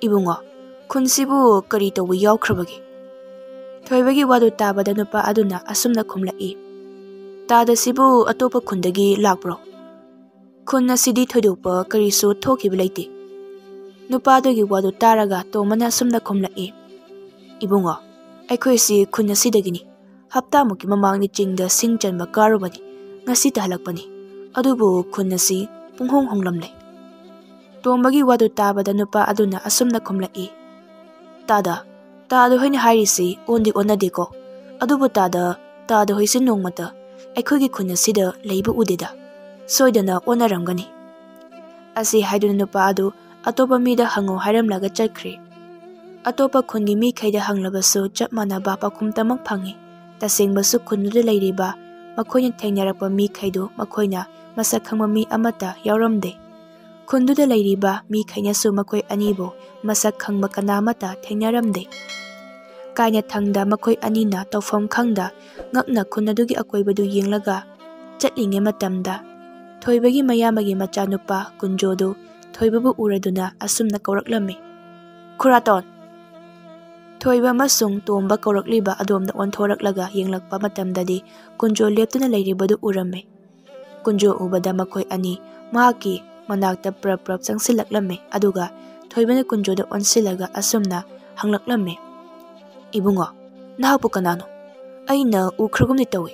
"ꯏꯕꯨꯡꯉꯣ, ꯈꯨꯟꯁꯤꯕꯨ ꯀꯔꯤ ꯇꯧꯕ ꯌꯥꯎꯈ꯭ꯔꯕꯒꯦ?" ꯊꯣꯏꯕꯒꯤ ꯋꯥꯗꯨ ꯇꯥꯕꯗ ꯅꯨꯄꯥ ꯑꯗꯨꯅ ꯑꯁꯨꯝꯅ ꯈꯨꯝꯂꯛꯏ, "ꯇꯥꯗꯁꯤꯕꯨ ꯑꯇꯣꯞꯄ ꯈꯨꯟꯗꯒꯤ ꯂꯥꯛꯄ꯭ꯔꯣ? ꯈꯨꯟ ꯑꯁꯤꯗꯤ ꯊꯣꯏꯗꯣꯛꯄ ꯀꯔꯤꯁꯨ ꯊꯣꯛꯈꯤꯕ ꯂꯩꯇꯦ꯫" ꯅꯨꯄꯥꯗꯨꯒꯤ ꯋꯥꯗꯨ ꯇꯥꯔꯒ ꯇꯣꯝꯕꯅ ꯑꯁꯨꯝꯅ ꯈꯨꯝꯂꯛꯏ, "ꯏꯕꯨꯡꯉꯣ, ꯑꯩꯈꯣꯏꯁꯤ ꯈꯨꯟ ꯑꯁꯤꯗꯒꯤꯅꯤ꯫ ꯍꯞꯇꯥꯃꯨꯛꯀꯤ ꯃꯃꯥꯡꯗ ꯆꯤꯡꯗ ꯁꯤꯡ ꯆꯟꯕ ꯀꯥꯔꯨꯕꯅꯤ꯫ ꯉꯁꯤꯇ ꯍꯜꯂꯛꯄꯅꯤ꯫ ꯑꯗꯨꯕꯨ ꯈꯨꯟ ꯑꯁꯤ ꯄꯨꯡꯍꯣꯡ ꯍꯣꯡꯂꯝꯂꯦ꯫" ꯇꯣꯝꯕꯒꯤ ꯋꯥꯗꯨ ꯇꯥꯕꯗ ꯅꯨꯄꯥ ꯑꯗꯨꯅ ꯑꯁꯨꯝꯅ ꯈꯨꯝꯂꯛꯏ, "ꯇꯥꯗ, ꯇꯥꯗ ꯍꯣꯏꯅ ꯍꯥꯏꯔꯤꯁꯤ ꯑꯣꯟꯗꯤ ꯑꯣꯟꯅꯗꯦꯀꯣ꯫ ꯑꯗꯨꯕꯨ ꯇꯥꯗ, ꯇꯥꯗ ꯍꯣꯏꯁꯤ ꯅꯣꯡꯃꯇ ꯑꯩꯈꯣꯏꯒꯤ ꯈꯨꯟ ꯑꯁꯤꯗ ꯂꯩꯕ ꯎꯗꯦꯗ꯫ ꯁꯣꯏꯗꯅ ꯑꯣꯟꯅꯔꯝꯒꯅꯤ꯫" ꯑꯁꯤ ꯍꯥꯏꯗꯨꯅ ꯅꯨꯄꯥ ꯑꯗꯨ ꯑꯇꯣꯞꯄ ꯃꯤꯗ ꯍꯪꯉꯨ ꯍꯥꯏꯔꯝꯂꯒ ꯆꯠꯈ꯭ꯔꯦ꯫ ꯑꯇꯣꯞꯄ ꯈꯨꯟꯒꯤ ꯃꯤꯈꯩꯗ ꯍꯪꯂꯕꯁꯨ ꯆꯞ ꯃꯥꯟꯅꯕ ꯄꯥꯎꯈꯨꯝꯇꯃꯛ ꯐꯪꯉꯤ꯫ ꯇꯁꯦꯡꯕꯁꯨ ꯈꯨꯟꯗꯨꯗ ꯂꯩꯔꯤꯕ ꯃꯈꯣꯏꯅ ꯊꯦꯡꯅꯔꯛꯄ ꯃꯤꯈꯩꯗꯨ ꯃꯈꯣꯏꯅ ꯃꯁꯛ ꯈꯪꯕ ꯃꯤ ꯑꯃꯠꯇ ꯌꯥꯎꯔꯝꯗꯦ꯫ ꯈꯨꯟꯗꯨꯗ ꯂꯩꯔꯤꯕ ꯃꯤꯈꯩꯅꯁꯨ ꯃꯈꯣꯏ ꯑꯅꯤꯕꯨ ꯃꯁꯛ ꯈꯪꯕ ꯀꯅꯥ ꯑꯃꯠꯇ ꯊꯦꯡꯅꯔꯝꯗꯦ꯫ ꯀꯥꯏꯅꯊꯪꯗ ꯃꯈꯣꯏ ꯑꯅꯤꯅ ꯇꯧꯐꯝ ꯈꯪꯗ ꯉꯛꯅ ꯈꯨꯟ ꯑꯗꯨꯒꯤ ꯑꯀꯣꯏꯕꯗꯨ ꯌꯦꯡꯂꯒ ꯆꯠꯂꯤꯉꯩ ꯃꯇꯝꯗ, ꯊꯣꯏꯕꯒꯤ ꯃꯌꯥꯝꯕꯒꯤ ꯃꯆꯥꯅꯨꯄꯥ ꯀꯨꯟꯖꯣꯗꯨ ꯊꯣꯏꯕꯕꯨ ꯎꯔꯗꯨꯅ ꯑꯁꯨꯝꯅ ꯀꯧꯔꯛꯂꯝꯃꯤ, "ꯈꯨꯔꯥꯇꯣꯟ!" ꯊꯣꯏꯕ ꯑꯃꯁꯨꯡ ꯇꯣꯝꯕ ꯀꯧꯔꯛꯂꯤꯕ ꯑꯗꯣꯝꯗ ꯑꯣꯟꯊꯣꯔꯛꯂꯒ ꯌꯦꯡꯂꯛꯄ ꯃꯇꯝꯗꯗꯤ, ꯀꯨꯟꯖꯣ ꯂꯦꯞꯇꯨꯅ ꯂꯩꯔꯤꯕꯗꯨ ꯎꯔꯝꯃꯤ꯫ ꯀꯨꯟꯖꯣ ꯎꯕꯗ ꯃꯈꯣꯏ ꯑꯅꯤ ꯃꯍꯥꯛꯀꯤ ꯃꯅꯥꯛꯇ ꯄ꯭ꯔꯞ ꯄ꯭ꯔꯞ ꯆꯪꯁꯤꯜꯂꯛꯂꯝꯃꯤ, ꯑꯗꯨꯒ ꯊꯣꯏꯕꯅ ꯀꯨꯟꯖꯣꯗ ꯑꯣꯟꯁꯤꯜꯂꯒ ꯑꯁꯨꯝꯅ ꯍꯪꯂꯛꯂꯝꯃꯤ, "ꯏꯕꯨꯡꯉꯣ, ꯅꯍꯥꯛꯄꯨ ꯀꯅꯥꯅꯣ? ꯑꯩꯅ ꯎꯈ꯭ꯔꯒꯨꯝꯗꯤ ꯇꯧꯏ,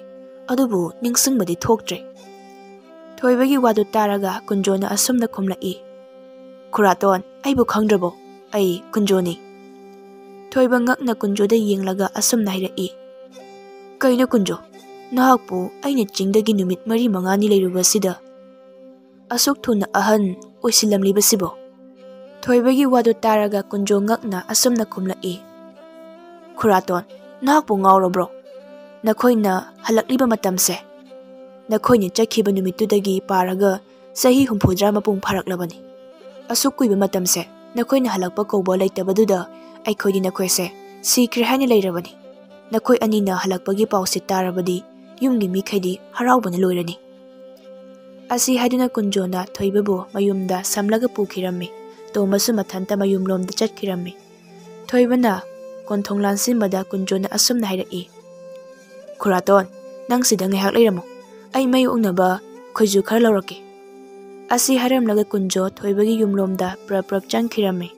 ꯑꯗꯨꯕꯨ ꯅꯤꯡꯁꯤꯡꯕꯗꯤ ꯊꯣꯛꯇ꯭ꯔꯦ꯫" ꯊꯣꯏꯕꯒꯤ ꯋꯥꯗꯨ ꯇꯥꯔꯒ ꯀꯨꯟꯖꯣꯅ ꯑꯁꯨꯝꯅ ꯈꯨꯝꯂꯛꯏ, "ꯈꯨꯔꯥꯇꯣꯟ, ꯑꯩꯕꯨ ꯈꯪꯗ꯭ꯔꯕꯣ? ꯑꯩ ꯀꯨꯟꯖꯣꯅꯤ꯫" ꯊꯣꯏꯕ ꯉꯛꯅ ꯀꯨꯟꯖꯣꯗ ꯌꯦꯡꯂꯒ ꯑꯁꯨꯝꯅ ꯍꯥꯏꯔꯛꯏ, "ꯀꯩꯅꯣ ꯀꯨꯟꯖꯣ, ꯅꯍꯥꯛꯄꯨ ꯑꯩꯅ ꯆꯤꯡꯗꯒꯤ ꯅꯨꯃꯤꯠ ꯃꯔꯤ ꯃꯉꯥꯅꯤ ꯂꯩꯔꯨꯕꯁꯤꯗ ꯑꯁꯨꯛ ꯊꯨꯅ ꯑꯍꯟ ꯑꯣꯏꯁꯤꯜꯂꯝꯂꯤꯕꯁꯤꯕꯣ?" ꯊꯣꯏꯕꯒꯤ ꯋꯥꯗꯨ ꯇꯥꯔꯒ ꯀꯨꯟꯖꯣ ꯉꯛꯅ ꯑꯁꯨꯝꯅ ꯈꯨꯝꯂꯛꯏ, "ꯈꯨꯔꯥꯇꯣꯟ, ꯅꯍꯥꯛꯄꯨ ꯉꯥꯎꯔꯕ꯭ꯔꯣ? ꯅꯈꯣꯏꯅ ꯍꯜꯂꯛꯂꯤꯕ ꯃꯇꯝꯁꯦ, ꯅꯈꯣꯏꯅ ꯆꯠꯈꯤꯕ ꯅꯨꯃꯤꯠꯇꯨꯗꯒꯤ ꯄꯥꯔꯒ ꯆꯍꯤ ꯍꯨꯝꯐꯨꯇꯔꯥ ꯃꯄꯨꯡ ꯐꯥꯔꯛꯂꯕꯅꯤ꯫ ꯑꯁꯨꯛ ꯀꯨꯏꯕ ꯃꯇꯝꯁꯦ ꯅꯈꯣꯏꯅ ꯍꯜꯂꯛꯄ ꯀꯧꯕ ꯂꯩꯇꯕꯗꯨꯗ ꯑꯩꯈꯣꯏꯗꯤ ꯅꯈꯣꯏꯁꯦ ꯁꯤꯈ꯭ꯔꯦ ꯍꯥꯏꯅ ꯂꯩꯔꯕꯅꯤ꯫ ꯅꯈꯣꯏ ꯑꯅꯤꯅ ꯍꯜꯂꯛꯄꯒꯤ ꯄꯥꯎꯁꯦ ꯇꯥꯔꯕꯗꯤ ꯌꯨꯝꯒꯤ ꯃꯤꯈꯩꯗꯤ ꯍꯔꯥꯎꯕꯅ ꯂꯣꯏꯔꯅꯤ꯫" ꯑꯁꯤ ꯍꯥꯏꯗꯨꯅ ꯀꯨꯟꯖꯣꯅ ꯊꯣꯏꯕꯕꯨ ꯃꯌꯨꯝꯗ ꯁꯝꯂꯒ ꯄꯨꯈꯤꯔꯝꯃꯤ꯫ ꯇꯣꯝꯕꯁꯨ ꯃꯊꯟꯇ ꯃꯌꯨꯝꯂꯣꯝꯗ ꯆꯠꯈꯤꯔꯝꯃꯤ꯫ ꯊꯣꯏꯕꯅ ꯀꯣꯟꯊꯣꯡ ꯂꯥꯟꯁꯤꯟꯕꯗ ꯀꯨꯟꯖꯣꯅ ꯑꯁꯨꯝꯅ ꯍꯥꯏꯔꯛꯏ, "ꯈꯨꯔꯥꯇꯣꯟ, ꯅꯪ ꯁꯤꯗ ꯉꯥꯏꯍꯥꯛ ꯂꯩꯔꯝꯃꯨ꯫ ꯑꯩ ꯃꯩ ꯑꯣꯛꯅꯕ ꯈꯣꯏꯖꯨ ꯈꯔ ꯂꯧꯔꯛꯀꯦ꯫" ꯑꯁꯤ ꯍꯥꯏꯔꯝꯂꯒ ꯀꯨꯟꯖꯣ ꯊꯣꯏꯕꯒꯤ ꯌꯨꯝꯂꯣꯝꯗ ꯄ꯭ꯔꯞ ꯄ꯭ꯔꯞ ꯆꯪꯈꯤꯔꯝꯃꯤ꯫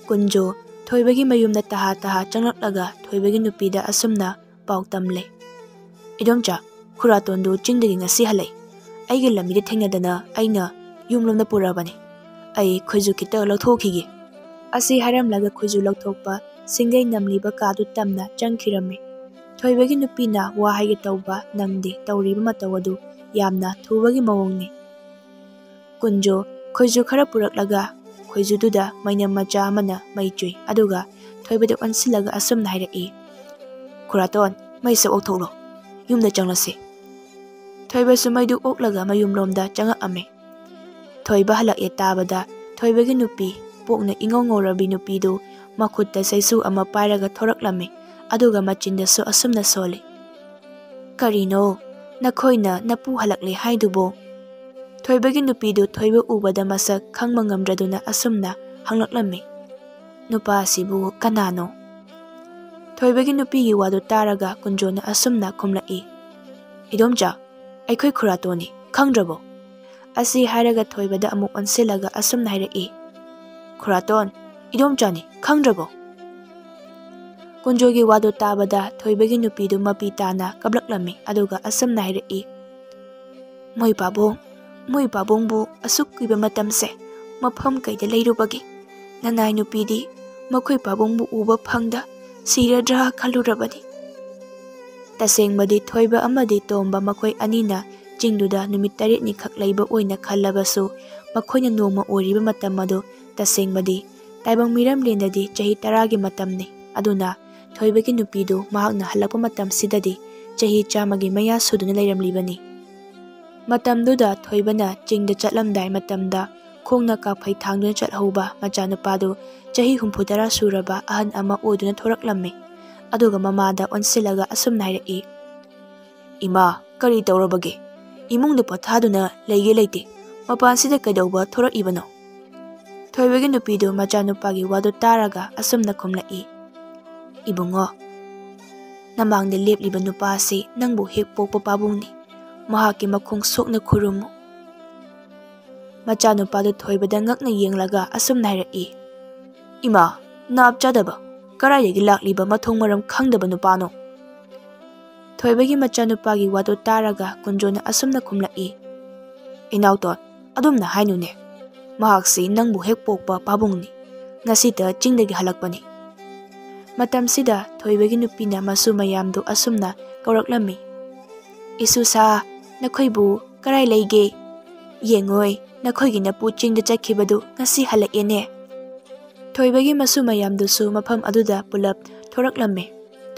ꯀꯨꯟꯖꯣ ꯊꯣꯏꯕꯒꯤ ꯃꯌꯨꯝꯗ ꯇꯍꯥ ꯇꯍꯥ ꯆꯪꯂꯛꯂꯒ ꯊꯣꯏꯕꯒꯤ ꯅꯨꯄꯤꯗ ꯑꯁꯨꯝꯅ ꯄꯥꯎ ꯇꯝꯂꯦ, "ꯏꯗꯣꯝꯆꯥ, ꯈꯨꯔꯥꯇꯣꯟꯗꯨ ꯆꯤꯡꯗꯒꯤ ꯉꯁꯤ ꯍꯜꯂꯛꯏ꯫ ꯑꯩꯒ ꯂꯝꯕꯤꯗ ꯊꯦꯡꯅꯗꯅ ꯑꯩꯅ ꯌꯨꯝꯂꯣꯝꯗ ꯄꯨꯔꯛꯑꯕꯅꯤ꯫ ꯑꯩ ꯈꯣꯏꯖꯨ ꯈꯤꯇ ꯂꯧꯊꯣꯛꯈꯤꯒꯦ꯫" ꯑꯁꯤ ꯍꯥꯏꯔꯝꯂꯒ ꯈꯣꯏꯖꯨ ꯂꯧꯊꯣꯛꯄ, ꯁꯤꯡꯒꯩ ꯅꯝꯂꯤꯕ ꯀꯥꯗꯨ ꯇꯝꯅ ꯆꯪꯈꯤꯔꯝꯃꯤ꯫ ꯊꯣꯏꯕꯒꯤ ꯅꯨꯄꯤꯅ ꯋꯥ ꯍꯥꯏꯒꯦ ꯇꯧꯕ ꯅꯪꯗꯦ, ꯇꯧꯔꯤꯕ ꯃꯇꯧ ꯑꯗꯨ ꯌꯥꯝꯅ ꯊꯨꯕꯒꯤ ꯃꯑꯣꯡꯅꯤ꯫ ꯀꯨꯟꯖꯣ ꯈꯣꯏꯖꯨ ꯈꯔ ꯄꯨꯔꯛꯂꯒ ꯈꯣꯏꯖꯨꯗꯨꯗ ꯃꯩꯅꯝ ꯃꯆꯥ ꯑꯃꯅ ꯃꯩ ꯆꯨꯏ, ꯑꯗꯨꯒ ꯊꯣꯏꯕꯗ ꯑꯣꯟꯁꯤꯜꯂꯒ ꯑꯁꯨꯝꯅ ꯍꯥꯏꯔꯛꯏ, "ꯈꯨꯔꯥꯇꯣꯟ, ꯃꯩꯁꯦ ꯑꯣꯛꯊꯣꯛꯂꯣ꯫ ꯌꯨꯝꯗ ꯆꯪꯂꯁꯤ꯫ ꯊꯣꯏꯕꯁꯨ ꯃꯩꯗꯨ ꯑꯣꯛꯂꯒ ꯃꯌꯨꯝꯂꯣꯝꯗ ꯆꯪꯉꯛꯑꯝꯃꯤ꯫ ꯊꯣꯏꯕ ꯍꯜꯂꯛꯑꯦ ꯇꯥꯕꯗ ꯊꯣꯏꯕꯒꯤ ꯅꯨꯄꯤ, ꯄꯣꯛꯅ ꯏꯉꯧ ꯉꯧꯔꯕꯤ ꯅꯨꯄꯤꯗꯨ ꯃꯈꯨꯠꯇ ꯆꯩꯁꯨ ꯑꯃ ꯄꯥꯏꯔꯒ ꯊꯣꯔꯛꯂꯝꯃꯤ꯫ ꯑꯗꯨꯒ ꯃꯆꯤꯟꯗꯁꯨ ꯑꯁꯨꯝꯅ ꯁꯣꯜꯂꯤ, "ꯀꯔꯤꯅꯣ? ꯅꯈꯣꯏꯅ ꯅꯄꯨ ꯍꯜꯂꯛꯂꯦ ꯍꯥꯏꯗꯨꯕꯨ?" ꯊꯣꯏꯕꯒꯤ ꯅꯨꯄꯤꯗꯨ ꯊꯣꯏꯕ ꯎꯕꯗ ꯃꯁꯛ ꯈꯪꯕ ꯉꯝꯗ꯭ꯔꯗꯨꯅ ꯑꯁꯨꯝꯅ ꯍꯪꯂꯛꯂꯝꯃꯤ, "ꯅꯨꯄꯥ ꯑꯁꯤꯕꯨ ꯀꯅꯥꯅꯣ?" ꯊꯣꯏꯕꯒꯤ ꯅꯨꯄꯤꯒꯤ ꯋꯥꯗꯨ ꯇꯥꯔꯒ ꯀꯨꯟꯖꯣꯅ ꯑꯁꯨꯝꯅ ꯈꯨꯝꯂꯛꯏ, "ꯏꯗꯣꯝꯆꯥ, ꯑꯩꯈꯣꯏ ꯈꯨꯔꯥꯇꯣꯟꯅꯤ, ꯈꯪꯗ꯭ꯔꯕꯣ?" ꯑꯁꯤ ꯍꯥꯏꯔꯒ ꯊꯣꯏꯕꯗ ꯑꯃꯨꯛ ꯑꯣꯟꯁꯤꯜꯂꯒ ꯑꯁꯨꯝꯅ ꯍꯥꯏꯔꯛꯏ, "ꯈꯨꯔꯥꯇꯣꯟ, ꯏꯗꯣꯝꯆꯥꯅꯤ, ꯈꯪꯗ꯭ꯔꯕꯣ?" ꯀꯨꯟꯖꯣꯒꯤ ꯋꯥꯗꯨ ꯇꯥꯕꯗ ꯊꯣꯏꯕꯒꯤ ꯅꯨꯄꯤꯗꯨ ꯃꯄꯤ ꯇꯥꯅ ꯀꯞꯂꯛꯂꯝꯃꯤ, ꯑꯗꯨꯒ ꯑꯁꯨꯝꯅ ꯍꯥꯏꯔꯛꯏ, "ꯃꯣꯏ ꯄꯥꯕꯨꯡ, ꯃꯣꯏ ꯄꯥꯕꯨꯡꯕꯨ ꯑꯁꯨꯛ ꯀꯨꯏꯕ ꯃꯇꯝꯁꯦ ꯃꯐꯝ ꯀꯩꯗ ꯂꯩꯔꯨꯕꯒꯦ? ꯅꯅꯥꯏ ꯅꯨꯄꯤꯗꯤ ꯃꯈꯣꯏ ꯄꯥꯕꯨꯡꯕꯨ ꯎꯕ ꯐꯪꯗ ꯁꯤꯔꯗ꯭ꯔꯥ ꯈꯜꯂꯨꯔꯕꯅꯤ꯫" ꯇꯁꯦꯡꯕꯗꯤ ꯊꯣꯏꯕ ꯑꯃꯗꯤ ꯇꯣꯝꯕ ꯃꯈꯣꯏ ꯑꯅꯤꯅ ꯆꯤꯡꯗꯨꯗ ꯅꯨꯃꯤꯠ ꯇꯔꯦꯠꯅꯤꯈꯛ ꯂꯩꯕ ꯑꯣꯏꯅ ꯈꯜꯂꯕꯁꯨ, ꯃꯈꯣꯏꯅ ꯅꯣꯡꯃ ꯑꯣꯏꯔꯤꯕ ꯃꯇꯝ ꯑꯗꯨ ꯇꯁꯦꯡꯕꯗꯤ ꯇꯥꯏꯕꯪ ꯃꯤꯔꯝꯂꯦꯟꯗꯗꯤ ꯆꯍꯤ ꯇꯔꯥꯒꯤ ꯃꯇꯝꯅꯤ꯫ ꯑꯗꯨꯅ ꯊꯣꯏꯕꯒꯤ ꯅꯨꯄꯤꯗꯨ ꯃꯍꯥꯛꯅ ꯍꯜꯂꯛꯄ ꯃꯇꯝꯁꯤꯗꯗꯤ ꯆꯍꯤ ꯆꯥꯝꯃꯒꯤ ꯃꯌꯥ ꯁꯨꯗꯨꯅ ꯂꯩꯔꯝꯂꯤꯕꯅꯤ꯫ ꯃꯇꯝꯗꯨꯗ ꯊꯣꯏꯕꯅ ꯆꯤꯡꯗ ꯆꯠꯂꯝꯗꯥꯏ ꯃꯇꯝꯗ ꯈꯣꯡꯅ ꯀꯥꯐꯩ ꯊꯥꯡꯗꯨꯅ ꯆꯠꯍꯧꯕ ꯃꯆꯥꯅꯨꯄꯥꯗꯨ ꯆꯍꯤ ꯍꯨꯝꯐꯨꯇꯔꯥ ꯁꯨꯔꯕ ꯑꯍꯟ ꯑꯃ ꯑꯣꯏꯗꯨꯅ ꯊꯣꯔꯛꯂꯝꯃꯤ꯫ ꯑꯗꯨꯒ ꯃꯃꯥꯗ ꯑꯣꯟꯁꯤꯜꯂꯒ ꯑꯁꯨꯝꯅ ꯍꯥꯏꯔꯛꯏ, "ꯏꯃꯥ, ꯀꯔꯤ ꯇꯧꯔꯕꯒꯦ? ꯏꯃꯨꯡꯗ ꯄꯣꯊꯥꯗꯨꯅ ꯂꯩꯒꯦ ꯂꯩꯇꯦ꯫ ꯃꯄꯥꯟꯁꯤꯗ ꯀꯩꯗꯧꯕ ꯊꯣꯔꯛꯏꯕꯅꯣ?" ꯊꯣꯏꯕꯒꯤ ꯅꯨꯄꯤꯗꯨ ꯃꯆꯥꯅꯨꯄꯥꯒꯤ ꯋꯥꯗꯨ ꯇꯥꯔꯒ ꯑꯁꯨꯝꯅ ꯈꯨꯝꯂꯛꯏ, "ꯏꯕꯨꯡꯉꯣ, ꯅꯃꯥꯡꯗ ꯂꯦꯞꯂꯤꯕ ꯅꯨꯄꯥ ꯑꯁꯤ ꯅꯪꯕꯨ ꯍꯦꯛ ꯄꯣꯛꯄ ꯄꯥꯕꯨꯡꯅꯤ꯫ ꯃꯍꯥꯛꯀꯤ ꯃꯈꯣꯡ ꯁꯣꯛꯅ ꯈꯨꯔꯨꯝꯃꯨ꯫" ꯃꯆꯥꯅꯨꯄꯥꯗꯨ ꯊꯣꯏꯕꯗ ꯉꯛꯅ ꯌꯦꯡꯂꯒ ꯑꯁꯨꯝꯅ ꯍꯥꯏꯔꯛꯏ, "ꯏꯃꯥ, ꯅꯥꯞ ꯆꯥꯗꯕ, ꯀꯗꯥꯏꯗꯒꯤ ꯂꯥꯛꯂꯤꯕ ꯃꯊꯣꯡ ꯃꯔꯝ ꯈꯪꯗꯕ ꯅꯨꯄꯥꯅꯣ?" ꯊꯣꯏꯕꯒꯤ ꯃꯆꯥꯅꯨꯄꯥꯒꯤ ꯋꯥꯗꯨ ꯇꯥꯔꯒ ꯀꯨꯟꯖꯣꯅ ꯑꯁꯨꯝꯅ ꯈꯨꯝꯂꯛꯏ, "ꯏꯅꯥꯎꯇꯣꯟ, ꯑꯗꯨꯝꯅ ꯍꯥꯏꯅꯨꯅꯦ꯫ ꯃꯍꯥꯛꯁꯤ ꯅꯪꯕꯨ ꯍꯦꯛ ꯄꯣꯛꯄ ꯄꯥꯕꯨꯡꯅꯤ꯫ ꯉꯁꯤꯇ ꯆꯤꯡꯗꯒꯤ ꯍꯜꯂꯛꯄꯅꯤ꯫" ꯃꯇꯝꯁꯤꯗ ꯊꯣꯏꯕꯒꯤ ꯅꯨꯄꯤꯅ ꯃꯁꯨ ꯃꯌꯥꯝꯗꯨ ꯑꯁꯨꯝꯅ ꯀꯧꯔꯛꯂꯝꯃꯤ, "ꯏꯁꯨꯁꯥ, ꯅꯈꯣꯏꯕꯨ ꯀꯔꯥꯏ ꯂꯩꯒꯦ? ꯌꯦꯡꯉꯣꯏ, ꯅꯈꯣꯏꯒꯤ ꯅꯄꯨ ꯆꯤꯡꯗ ꯆꯠꯈꯤꯕꯗꯨ ꯉꯁꯤ ꯍꯜꯂꯛꯑꯦꯅꯦ꯫" ꯊꯣꯏꯕꯒꯤ ꯃꯁꯨ ꯃꯌꯥꯝꯗꯨꯁꯨ ꯃꯐꯝ ꯑꯗꯨꯗ ꯄꯨꯂꯞ ꯊꯣꯔꯛꯂꯝꯃꯤ꯫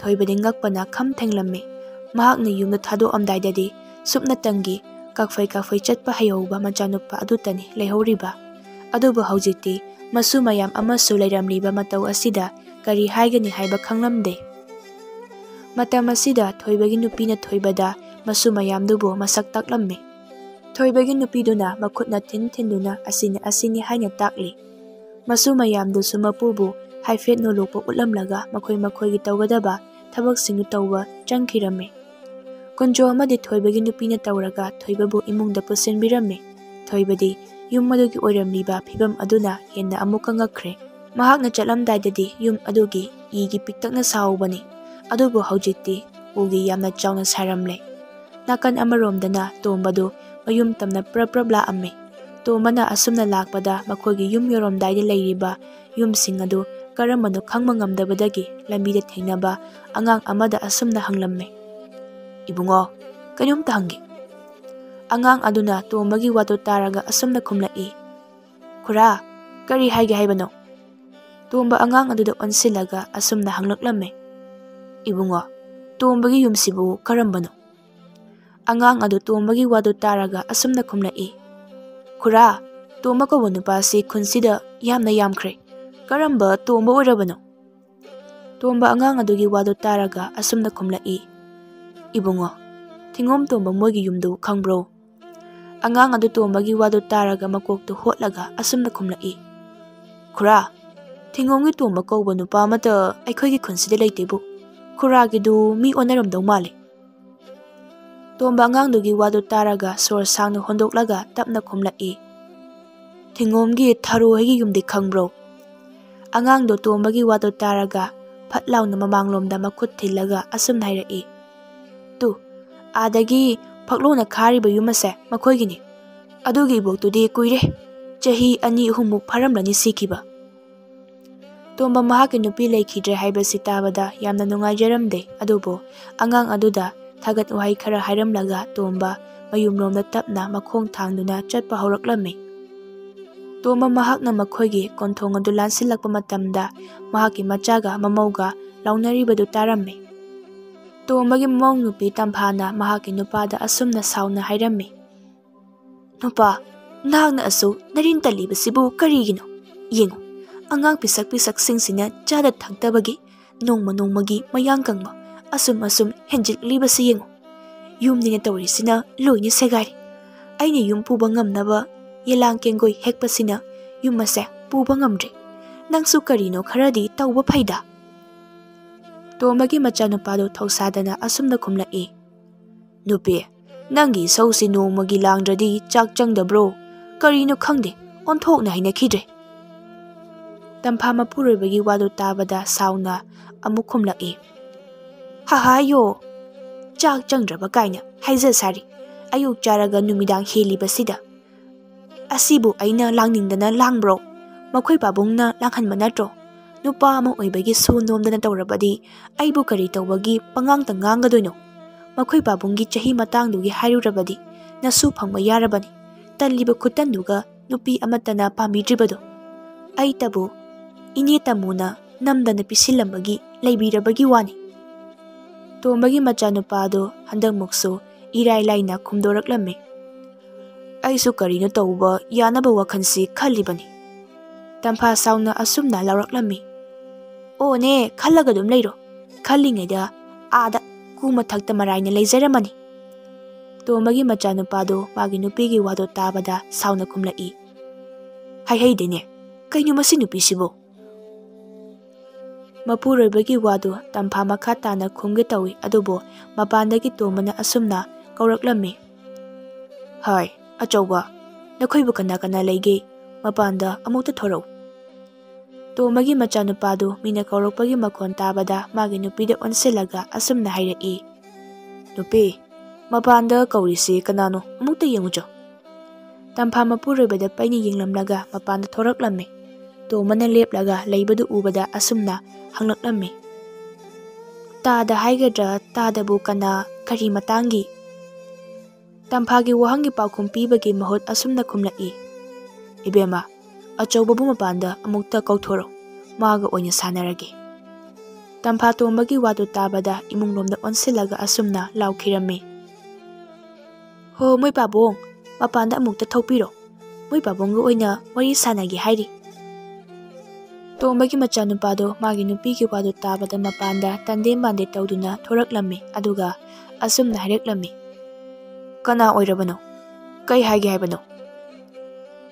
ꯊꯣꯏꯕꯗꯤ ꯉꯛꯄꯅ ꯈꯝ ꯊꯦꯡꯂꯝꯃꯤ꯫ ꯃꯍꯥꯛꯅ ꯌꯨꯝꯗ ꯊꯥꯗꯣꯛꯑꯝꯗꯥꯏꯗꯗꯤ ꯁꯨꯞꯅꯇꯪꯒꯤ ꯀꯥꯐꯩ ꯀꯥꯐꯩ ꯆꯠꯄ ꯍꯩꯍꯧꯕ ꯃꯆꯥꯅꯨꯄꯥ ꯑꯗꯨꯇꯅꯤ ꯂꯩꯍꯧꯔꯤꯕ꯫ ꯑꯗꯨꯕꯨ ꯍꯧꯖꯤꯛꯇꯤ ꯃꯁꯨ ꯃꯌꯥꯝ ꯑꯃꯁꯨ ꯂꯩꯔꯝꯂꯤꯕ ꯃꯇꯧ ꯑꯁꯤꯗ ꯀꯔꯤ ꯍꯥꯏꯒꯅꯤ ꯍꯥꯏꯕ ꯈꯪꯂꯝꯗꯦ꯫ ꯃꯇꯝ ꯑꯁꯤꯗ ꯊꯣꯏꯕꯒꯤ ꯅꯨꯄꯤꯅ ꯊꯣꯏꯕꯗ ꯃꯁꯨ ꯃꯌꯥꯝꯗꯨꯕꯨ ꯃꯁꯛ ꯇꯥꯛꯂꯝꯃꯤ꯫ ꯊꯣꯏꯕꯒꯤ ꯅꯨꯄꯤꯗꯨꯅ ꯃꯈꯨꯠꯅ ꯊꯤꯟ ꯊꯤꯟꯗꯨꯅ ꯑꯁꯤꯅꯤ ꯑꯁꯤꯅꯤ ꯍꯥꯏꯅ ꯇꯥꯛꯂꯤ꯫ ꯃꯁꯨ ꯃꯌꯥꯝꯗꯨꯁꯨ ꯃꯄꯨꯕꯨ ꯍꯥꯏꯐꯦꯠ ꯅꯣꯂꯣꯛꯄ ꯎꯠꯂꯝꯂꯒ ꯃꯈꯣꯏ ꯃꯈꯣꯏꯒꯤ ꯇꯧꯒꯗꯕ ꯊꯕꯛꯁꯤꯡꯗꯨ ꯇꯧꯕ ꯆꯪꯈꯤꯔꯝꯃꯤ꯫ ꯀꯨꯟꯖꯣ ꯑꯃꯗꯤ ꯊꯣꯏꯕꯒꯤ ꯅꯨꯄꯤꯅ ꯇꯧꯔꯒ ꯊꯣꯏꯕꯕꯨ ꯏꯃꯨꯡꯗ ꯄꯨꯁꯤꯟꯕꯤꯔꯝꯃꯤ꯫ ꯊꯣꯏꯕꯗꯤ ꯌꯨꯝ ꯑꯗꯨꯒꯤ ꯑꯣꯏꯔꯝꯂꯤꯕ ꯐꯤꯕꯝ ꯑꯗꯨꯅ ꯍꯦꯟꯅ ꯑꯃꯨꯛꯀ ꯉꯛꯈ꯭ꯔꯦ꯫ ꯃꯍꯥꯛꯅ ꯆꯠꯂꯝꯗꯥꯏꯗꯗꯤ ꯌꯨꯝ ꯑꯗꯨꯒꯤ ꯏꯒꯤ ꯄꯤꯛꯇꯛꯅ ꯁꯥꯍꯧꯕꯅꯤ꯫ ꯑꯗꯨꯕꯨ ꯍꯧꯖꯤꯛꯇꯤ ꯎꯒꯤ ꯌꯥꯝꯅ ꯆꯥꯎꯅ ꯁꯥꯔꯝꯂꯦ꯫ ꯅꯥꯀꯟ ꯑꯃꯔꯣꯝꯗꯅ ꯇꯣꯝꯕꯗꯨ ꯃꯌꯨꯝ ꯇꯝꯅ ꯄ꯭ꯔꯞ ꯄ꯭ꯔꯞ ꯂꯥꯛꯑꯝꯃꯤ꯫ ꯇꯣꯝꯕꯅ ꯑꯁꯨꯝꯅ ꯂꯥꯛꯄꯗ ꯃꯈꯣꯏꯒꯤ ꯌꯨꯝ ꯌꯧꯔꯝꯗꯥꯏꯗ ꯂꯩꯔꯤꯕ ꯌꯨꯝꯁꯤꯡ ꯑꯗꯨ ꯀꯔꯝꯕꯅꯣ ꯈꯪꯕ ꯉꯝꯗꯕꯗꯒꯤ ꯂꯝꯕꯤꯗ ꯊꯦꯡꯅꯕ ꯑꯉꯥꯡ ꯑꯃꯗ ꯑꯁꯨꯝꯅ ꯍꯪꯂꯝꯃꯤ, "ꯏꯕꯨꯡꯉꯣ, ꯀꯩꯅꯣꯝꯇ ꯍꯪꯒꯦ?" ꯑꯉꯥꯡ ꯑꯗꯨꯅ ꯇꯣꯝꯕꯒꯤ ꯋꯥꯗꯨ ꯇꯥꯔꯒ ꯑꯁꯨꯝꯅ ꯈꯨꯝꯂꯛꯏ, "ꯈꯨꯔꯥ, ꯀꯔꯤ ꯍꯥꯏꯒꯦ ꯍꯥꯏꯕꯅꯣ?" ꯇꯣꯝꯕ ꯑꯉꯥꯡ ꯑꯗꯨꯗ ꯑꯣꯟꯁꯤꯜꯂꯒ ꯑꯁꯨꯝꯅ ꯍꯪꯂꯛꯂꯝꯃꯤ, "ꯏꯕꯨꯡꯉꯣ, ꯇꯣꯝꯕꯒꯤ ꯌꯨꯝꯁꯤꯕꯨ ꯀꯔꯝꯕꯅꯣ?" ꯑꯉꯥꯡ ꯑꯗꯨ ꯇꯣꯝꯕꯒꯤ ꯋꯥꯗꯨ ꯇꯥꯔꯒ ꯑꯁꯨꯝꯅ ꯈꯨꯝꯂꯛꯏ, "ꯈꯨꯔꯥ, ꯇꯣꯝꯕ ꯀꯧꯕ ꯅꯨꯄꯥꯁꯤ ꯈꯨꯟꯁꯤꯗ ꯌꯥꯝꯅ ꯌꯥꯝꯈ꯭ꯔꯦ꯫ ꯀꯔꯝꯕ ꯇꯣꯝꯕ ꯑꯣꯏꯔꯕꯅꯣ?" ꯇꯣꯝꯕ ꯑꯉꯥꯡ ꯑꯗꯨꯒꯤ ꯋꯥꯗꯨ ꯇꯥꯔꯒ ꯑꯁꯨꯝꯅ ꯈꯨꯝꯂꯛꯏ, "ꯏꯕꯨꯡꯉꯣ, ꯊꯤꯉꯣꯝ ꯇꯣꯝꯕ ꯃꯣꯏꯒꯤ ꯌꯨꯝꯗꯨ ꯈꯪꯕ꯭ꯔꯣ?" ꯑꯉꯥꯡ ꯑꯗꯨ ꯇꯣꯝꯕꯒꯤ ꯋꯥꯗꯨ ꯇꯥꯔꯒ ꯃꯀꯣꯛꯇꯨ ꯍꯣꯠꯂꯒ ꯑꯁꯨꯝꯅ ꯈꯨꯝꯂꯛꯏ, "ꯈꯨꯔꯥ, ꯊꯤꯉꯣꯝꯒꯤ ꯇꯣꯝꯕ ꯀꯧꯕ ꯅꯨꯄꯥ ꯑꯃꯠꯇ ꯑꯩꯈꯣꯏꯒꯤ ꯈꯨꯟꯁꯤꯗ ꯂꯩꯇꯦꯕꯨ꯫ ꯈꯨꯔꯥꯒꯤꯗꯨ ꯃꯤ ꯑꯣꯟꯅꯔꯝꯗꯧ ꯃꯥꯜꯂꯦ꯫" ꯇꯣꯝꯕ ꯑꯉꯥꯡꯗꯨꯒꯤ ꯋꯥꯗꯨ ꯇꯥꯔꯒ ꯁꯣꯔ ꯁꯥꯡꯅ ꯍꯣꯟꯗꯣꯛꯂꯒ ꯇꯞꯅ ꯈꯨꯝꯂꯛꯏ, "ꯊꯤꯉꯣꯝꯒꯤ ꯊꯔꯣ ꯍꯣꯏꯒꯤ ꯌꯨꯝꯗꯤ ꯈꯪꯕ꯭ꯔꯣ?" ꯑꯉꯥꯡꯗꯣ ꯇꯣꯝꯕꯒꯤ ꯋꯥꯗꯨ ꯇꯥꯔꯒ ꯐꯠ ꯂꯥꯎꯅ ꯃꯃꯥꯡꯂꯣꯝꯗ ꯃꯈꯨꯠ ꯊꯤꯜꯂꯒ ꯑꯁꯨꯝꯅ ꯍꯥꯏꯔꯛꯏ, "ꯇꯨ, ꯑꯥꯗꯒꯤ ꯐꯛꯂꯣꯡꯅ ꯈꯥꯔꯤꯕ ꯌꯨꯝ ꯑꯁꯦ ꯃꯈꯣꯏꯒꯤꯅꯤ꯫ ꯑꯗꯨꯒꯤ ꯏꯕꯣꯛꯇꯨꯗꯤ ꯀꯨꯏꯔꯦ, ꯆꯍꯤ ꯑꯅꯤ ꯑꯍꯨꯝꯃꯨꯛ ꯐꯥꯔꯝꯂꯅꯤ ꯁꯤꯈꯤꯕ꯫" ꯇꯣꯝꯕ ꯃꯍꯥꯛꯀꯤ ꯅꯨꯄꯤ ꯂꯩꯈꯤꯗ꯭ꯔꯦ ꯍꯥꯏꯕꯁꯤ ꯇꯥꯕꯗ ꯌꯥꯝꯅ ꯅꯨꯡꯉꯥꯏꯖꯔꯝꯗꯦ, ꯑꯗꯨꯕꯨ ꯑꯉꯥꯡ ꯑꯗꯨꯗ ꯊꯥꯒꯠ ꯋꯥꯍꯩ ꯈꯔ ꯍꯥꯏꯔꯝꯂꯒ ꯇꯣꯝꯕ ꯃꯌꯨꯝꯂꯣꯝꯗ ꯇꯞꯅ ꯃꯈꯣꯡ ꯊꯥꯡꯗꯨꯅ ꯆꯠꯄ ꯍꯧꯔꯛꯂꯝꯃꯤ꯫ ꯇꯣꯝꯕ ꯃꯍꯥꯛꯅ ꯃꯈꯣꯏꯒꯤ ꯀꯣꯟꯊꯣꯡ ꯑꯗꯨ ꯂꯥꯟꯁꯤꯜꯂꯛꯄ ꯃꯇꯝꯗ ꯃꯍꯥꯛꯀꯤ ꯃꯆꯥꯒ ꯃꯃꯧꯒ ꯂꯥꯎꯅꯔꯤꯕꯗꯨ ꯇꯥꯔꯝꯃꯤ꯫ ꯇꯣꯝꯕꯒꯤ ꯃꯃꯧ ꯅꯨꯄꯤ ꯇꯝꯐꯥꯅ ꯃꯍꯥꯛꯀꯤ ꯅꯨꯄꯥꯗ ꯑꯁꯨꯝꯅ ꯁꯥꯎꯅ ꯍꯥꯏꯔꯝꯃꯤ, "ꯅꯨꯄꯥ, ꯅꯍꯥꯛꯅ ꯑꯁꯨꯛ ꯅꯔꯤꯟ ꯇꯜꯂꯤꯕꯁꯤꯕꯨ ꯀꯔꯤꯒꯤꯅꯣ? ꯌꯦꯡꯉꯨ, ꯑꯉꯥꯡ ꯄꯤꯁꯛ ꯄꯤꯁꯛꯁꯤꯡꯁꯤꯅ ꯆꯥꯗ ꯊꯛꯇꯕꯒꯤ ꯅꯣꯡꯃ ꯅꯣꯡꯃꯒꯤ ꯃꯌꯥꯡ ꯀꯪꯕ ꯑꯁꯨꯝ ꯑꯁꯨꯝ ꯍꯦꯟꯖꯤꯜꯂꯤꯕꯁꯤ ꯌꯦꯡꯉꯨ꯫ ꯌꯨꯝꯅꯤꯅ ꯇꯧꯔꯤꯁꯤꯅ ꯂꯣꯏꯅ ꯁꯦꯒꯥꯏꯔꯦ꯫ ꯑꯩꯅ ꯌꯨꯝ ꯄꯨꯕ ꯉꯝꯅꯕ ꯌꯦꯂꯥꯡ ꯀꯦꯡꯒꯣꯏ ꯍꯦꯛꯄꯁꯤꯅ ꯌꯨꯝ ꯑꯁꯦ ꯄꯨꯕ ꯉꯝꯗ꯭ꯔꯦ꯫ ꯅꯪꯁꯨ ꯀꯔꯤꯅꯣ ꯈꯔꯗꯤ ꯇꯧꯕ ꯐꯩꯗ꯫" ꯇꯣꯝꯕꯒꯤ ꯃꯆꯥꯅꯨꯄꯥꯗꯨ ꯊꯧꯁꯥꯗꯅ ꯑꯁꯨꯝꯅ ꯈꯨꯝꯂꯛꯏ, "ꯅꯨꯄꯤ, ꯅꯪꯒꯤ ꯏꯁꯧꯁꯤ ꯅꯣꯡꯃꯒꯤ ꯂꯥꯡꯗ꯭ꯔꯗꯤ ꯆꯥꯛ ꯆꯪꯗꯕ꯭ꯔꯣ? ꯀꯔꯤꯅꯣ ꯈꯪꯗꯦ, ꯑꯣꯟꯊꯣꯛꯅ ꯍꯩꯅꯈꯤꯗ꯭ꯔꯦ꯫" ꯇꯝꯐꯥ ꯃꯄꯨꯔꯣꯏꯕꯒꯤ ꯋꯥꯗꯨ ꯇꯥꯕꯗ ꯁꯥꯎꯅ ꯑꯃꯨꯛ ꯈꯨꯝꯂꯛꯏ, "ꯍꯥꯍꯥꯌꯣ, ꯆꯥꯛ ꯆꯪꯗ꯭ꯔꯕ ꯀꯥꯏꯅ ꯍꯥꯏꯖ ꯁꯥꯔꯤ꯫ ꯑꯌꯨꯛ ꯆꯥꯔꯒ ꯅꯨꯃꯤꯗꯥꯡ ꯍꯦꯜꯂꯤꯕꯁꯤꯗ꯫ ꯑꯁꯤꯕꯨ ꯑꯩꯅ ꯂꯥꯡꯅꯤꯡꯗꯅ ꯂꯥꯡꯕ꯭ꯔꯣ? ꯃꯈꯣꯏ ꯄꯥꯕꯨꯡꯅ ꯂꯥꯡꯍꯟꯕ ꯅꯠꯇ꯭ꯔꯣ? ꯅꯨꯄꯥ ꯑꯃ ꯑꯣꯏꯕꯒꯤ ꯁꯨ ꯅꯣꯝꯗꯅ ꯇꯧꯔꯕꯗꯤ ꯑꯩꯕꯨ ꯀꯔꯤ ꯇꯧꯕꯒꯤ ꯄꯉꯥꯡꯇ ꯉꯥꯡꯒꯗꯣꯏꯅꯣ? ꯃꯈꯣꯏ ꯄꯥꯕꯨꯡꯒꯤ ꯆꯍꯤ ꯃꯇꯥꯡꯗꯨꯒꯤ ꯍꯥꯏꯔꯨꯔꯕꯗꯤ ꯅꯁꯨ ꯐꯪꯕ ꯌꯥꯔꯕꯅꯤ꯫ ꯇꯜꯂꯤꯕ ꯈꯨꯇꯟꯗꯨꯒ ꯅꯨꯄꯤ ꯑꯃꯠꯇꯅ ꯄꯥꯝꯕꯤꯗ꯭ꯔꯤꯕꯗꯣ꯫ ꯑꯩꯇꯕꯨ ꯏꯅꯦ ꯇꯥꯃꯣꯅ ꯅꯝꯗꯅ ꯄꯤꯁꯤꯜꯂꯝꯕꯒꯤ ꯂꯩꯕꯤꯔꯕꯒꯤ ꯋꯥꯅꯤ꯫" ꯇꯣꯝꯕꯒꯤ ꯃꯆꯥꯅꯨꯄꯥꯗꯨ ꯍꯟꯗꯛꯃꯨꯛꯁꯨ ꯏꯔꯥꯏ ꯂꯥꯏꯅ ꯈꯨꯝꯗꯣꯔꯛꯂꯝꯃꯤ, "ꯑꯩꯁꯨ ꯀꯔꯤꯅꯣ ꯇꯧꯕ ꯌꯥꯅꯕ ꯋꯥꯈꯜꯁꯤ ꯈꯜꯂꯤꯕꯅꯤ꯫" ꯇꯝꯐꯥ ꯁꯥꯎꯅ ꯑꯁꯨꯝꯅ ꯂꯥꯎꯔꯛꯂꯝꯃꯤ, "ꯑꯣꯅꯦ, ꯈꯜꯂꯒ ꯑꯗꯨꯝ ꯂꯩꯔꯣ꯫ ꯈꯜꯂꯤꯉꯩꯗ ꯑꯥꯗ ꯀꯨ ꯃꯊꯛꯇ ꯃꯔꯥꯏꯅ ꯂꯩꯖꯔꯝꯃꯅꯤ꯫" ꯇꯣꯝꯕꯒꯤ ꯃꯆꯥꯅꯨꯄꯥꯗꯨ ꯃꯥꯒꯤ ꯅꯨꯄꯤꯒꯤ ꯋꯥꯗꯨ ꯇꯥꯕꯗ ꯁꯥꯎꯅ ꯈꯨꯝꯂꯛꯏ, "ꯍꯥꯏꯍꯩꯗꯦꯅꯦ, ꯀꯩꯅꯣ ꯃꯁꯤ ꯅꯨꯄꯤꯁꯤꯕꯨ?" ꯃꯄꯨꯔꯣꯏꯕꯒꯤ ꯋꯥꯗꯨ ꯇꯝꯐꯥ ꯃꯈꯥ ꯇꯥꯅ ꯈꯨꯝꯒꯦ ꯇꯧꯏ, ꯑꯗꯨꯕꯨ ꯃꯄꯥꯟꯗꯒꯤ ꯇꯣꯝꯕꯅ ꯑꯁꯨꯝꯅ ꯀꯧꯔꯛꯂꯝꯃꯤ, "ꯍꯥꯏ, ꯑꯆꯧꯕ, ꯅꯈꯣꯏꯕꯨ ꯀꯅꯥ ꯀꯅꯥ ꯂꯩꯒꯦ? ꯃꯄꯥꯟꯗ ꯑꯃꯨꯛꯇ ꯊꯣꯔꯛꯎ꯫" ꯇꯣꯝꯕꯒꯤ ꯃꯆꯥꯅꯨꯄꯥꯗꯨ ꯃꯤꯅ ꯀꯧꯔꯛꯄꯒꯤ ꯃꯈꯣꯟ ꯇꯥꯕꯗ ꯃꯥꯒꯤ ꯅꯨꯄꯤꯗ ꯑꯣꯟꯁꯤꯜꯂꯒ ꯑꯁꯨꯝꯅ ꯍꯥꯏꯔꯛꯏ, "ꯅꯨꯄꯤ, ꯃꯄꯥꯟꯗ ꯀꯧꯔꯤꯁꯤ ꯀꯅꯥꯅꯣ? ꯑꯃꯨꯛꯇ ꯌꯦꯡꯉꯨꯆꯣ꯫" ꯇꯝꯐꯥ ꯃꯄꯨꯔꯣꯏꯕꯗ ꯄꯩꯅ ꯌꯦꯡꯂꯝꯂꯒ ꯃꯄꯥꯟꯗ ꯊꯣꯔꯛꯂꯝꯃꯤ꯫ ꯇꯣꯝꯕꯅ ꯂꯦꯞꯂꯒ ꯂꯩꯕꯗꯨ ꯎꯕꯗ ꯑꯁꯨꯝꯅ ꯍꯪꯂꯛꯂꯝꯃꯤ, "ꯇꯥꯗ ꯍꯥꯏꯒꯗ꯭ꯔꯥ, ꯇꯥꯗꯕꯨ ꯀꯅꯥ, ꯀꯔꯤ ꯃꯇꯥꯡꯒꯤ?" ꯇꯝꯐꯥꯒꯤ ꯋꯥꯍꯪꯒꯤ ꯄꯥꯎꯈꯨꯝ ꯄꯤꯕꯒꯤ ꯃꯍꯨꯠ ꯑꯁꯨꯝꯅ ꯈꯨꯝꯂꯛꯏ, "ꯏꯕꯦꯝꯃ, ꯑꯆꯧꯕꯕꯨ ꯃꯄꯥꯟꯗ ꯑꯃꯨꯛꯇ ꯀꯧꯊꯣꯔꯛꯎ, ꯃꯥꯒ ꯑꯣꯏꯅ ꯁꯥꯟꯅꯔꯒꯦ꯫" ꯇꯝꯐꯥ ꯇꯣꯝꯕꯒꯤ ꯋꯥꯗꯨ ꯇꯥꯕꯗ ꯏꯃꯨꯡꯂꯣꯝꯗ ꯑꯣꯟꯁꯤꯜꯂꯒ ꯑꯁꯨꯝꯅ ꯂꯥꯎꯈꯤꯔꯝꯃꯤ꯫ "ꯍꯣ, ꯃꯣꯏ ꯄꯥꯕꯨꯡ, ꯃꯄꯥꯟꯗ ꯑꯃꯨꯛꯇ ꯊꯣꯛꯄꯤꯔꯣ꯫ ꯃꯣꯏ ꯄꯥꯕꯨꯡꯒ ꯑꯣꯏꯅ ꯋꯥꯔꯤ ꯁꯥꯟꯅꯒꯦ ꯍꯥꯏꯔꯤ꯫" ꯇꯣꯝꯕꯒꯤ ꯃꯆꯥꯅꯨꯄꯥꯗꯣ ꯃꯥꯒꯤ ꯅꯨꯄꯤꯒꯤ ꯋꯥꯗꯨ ꯇꯥꯕꯗ ꯃꯄꯥꯟꯗ ꯇꯟꯗꯦ ꯃꯥꯟꯗꯦ ꯇꯧꯗꯨꯅ ꯊꯣꯔꯛꯂꯝꯃꯤ, ꯑꯗꯨꯒ ꯑꯁꯨꯝꯅ ꯍꯥꯏꯔꯛꯂꯝꯃꯤ꯫ "ꯀꯅꯥ ꯑꯣꯏꯔꯕꯅꯣ? ꯀꯩ ꯍꯥꯏꯒꯦ ꯍꯥꯏꯕꯅꯣ?"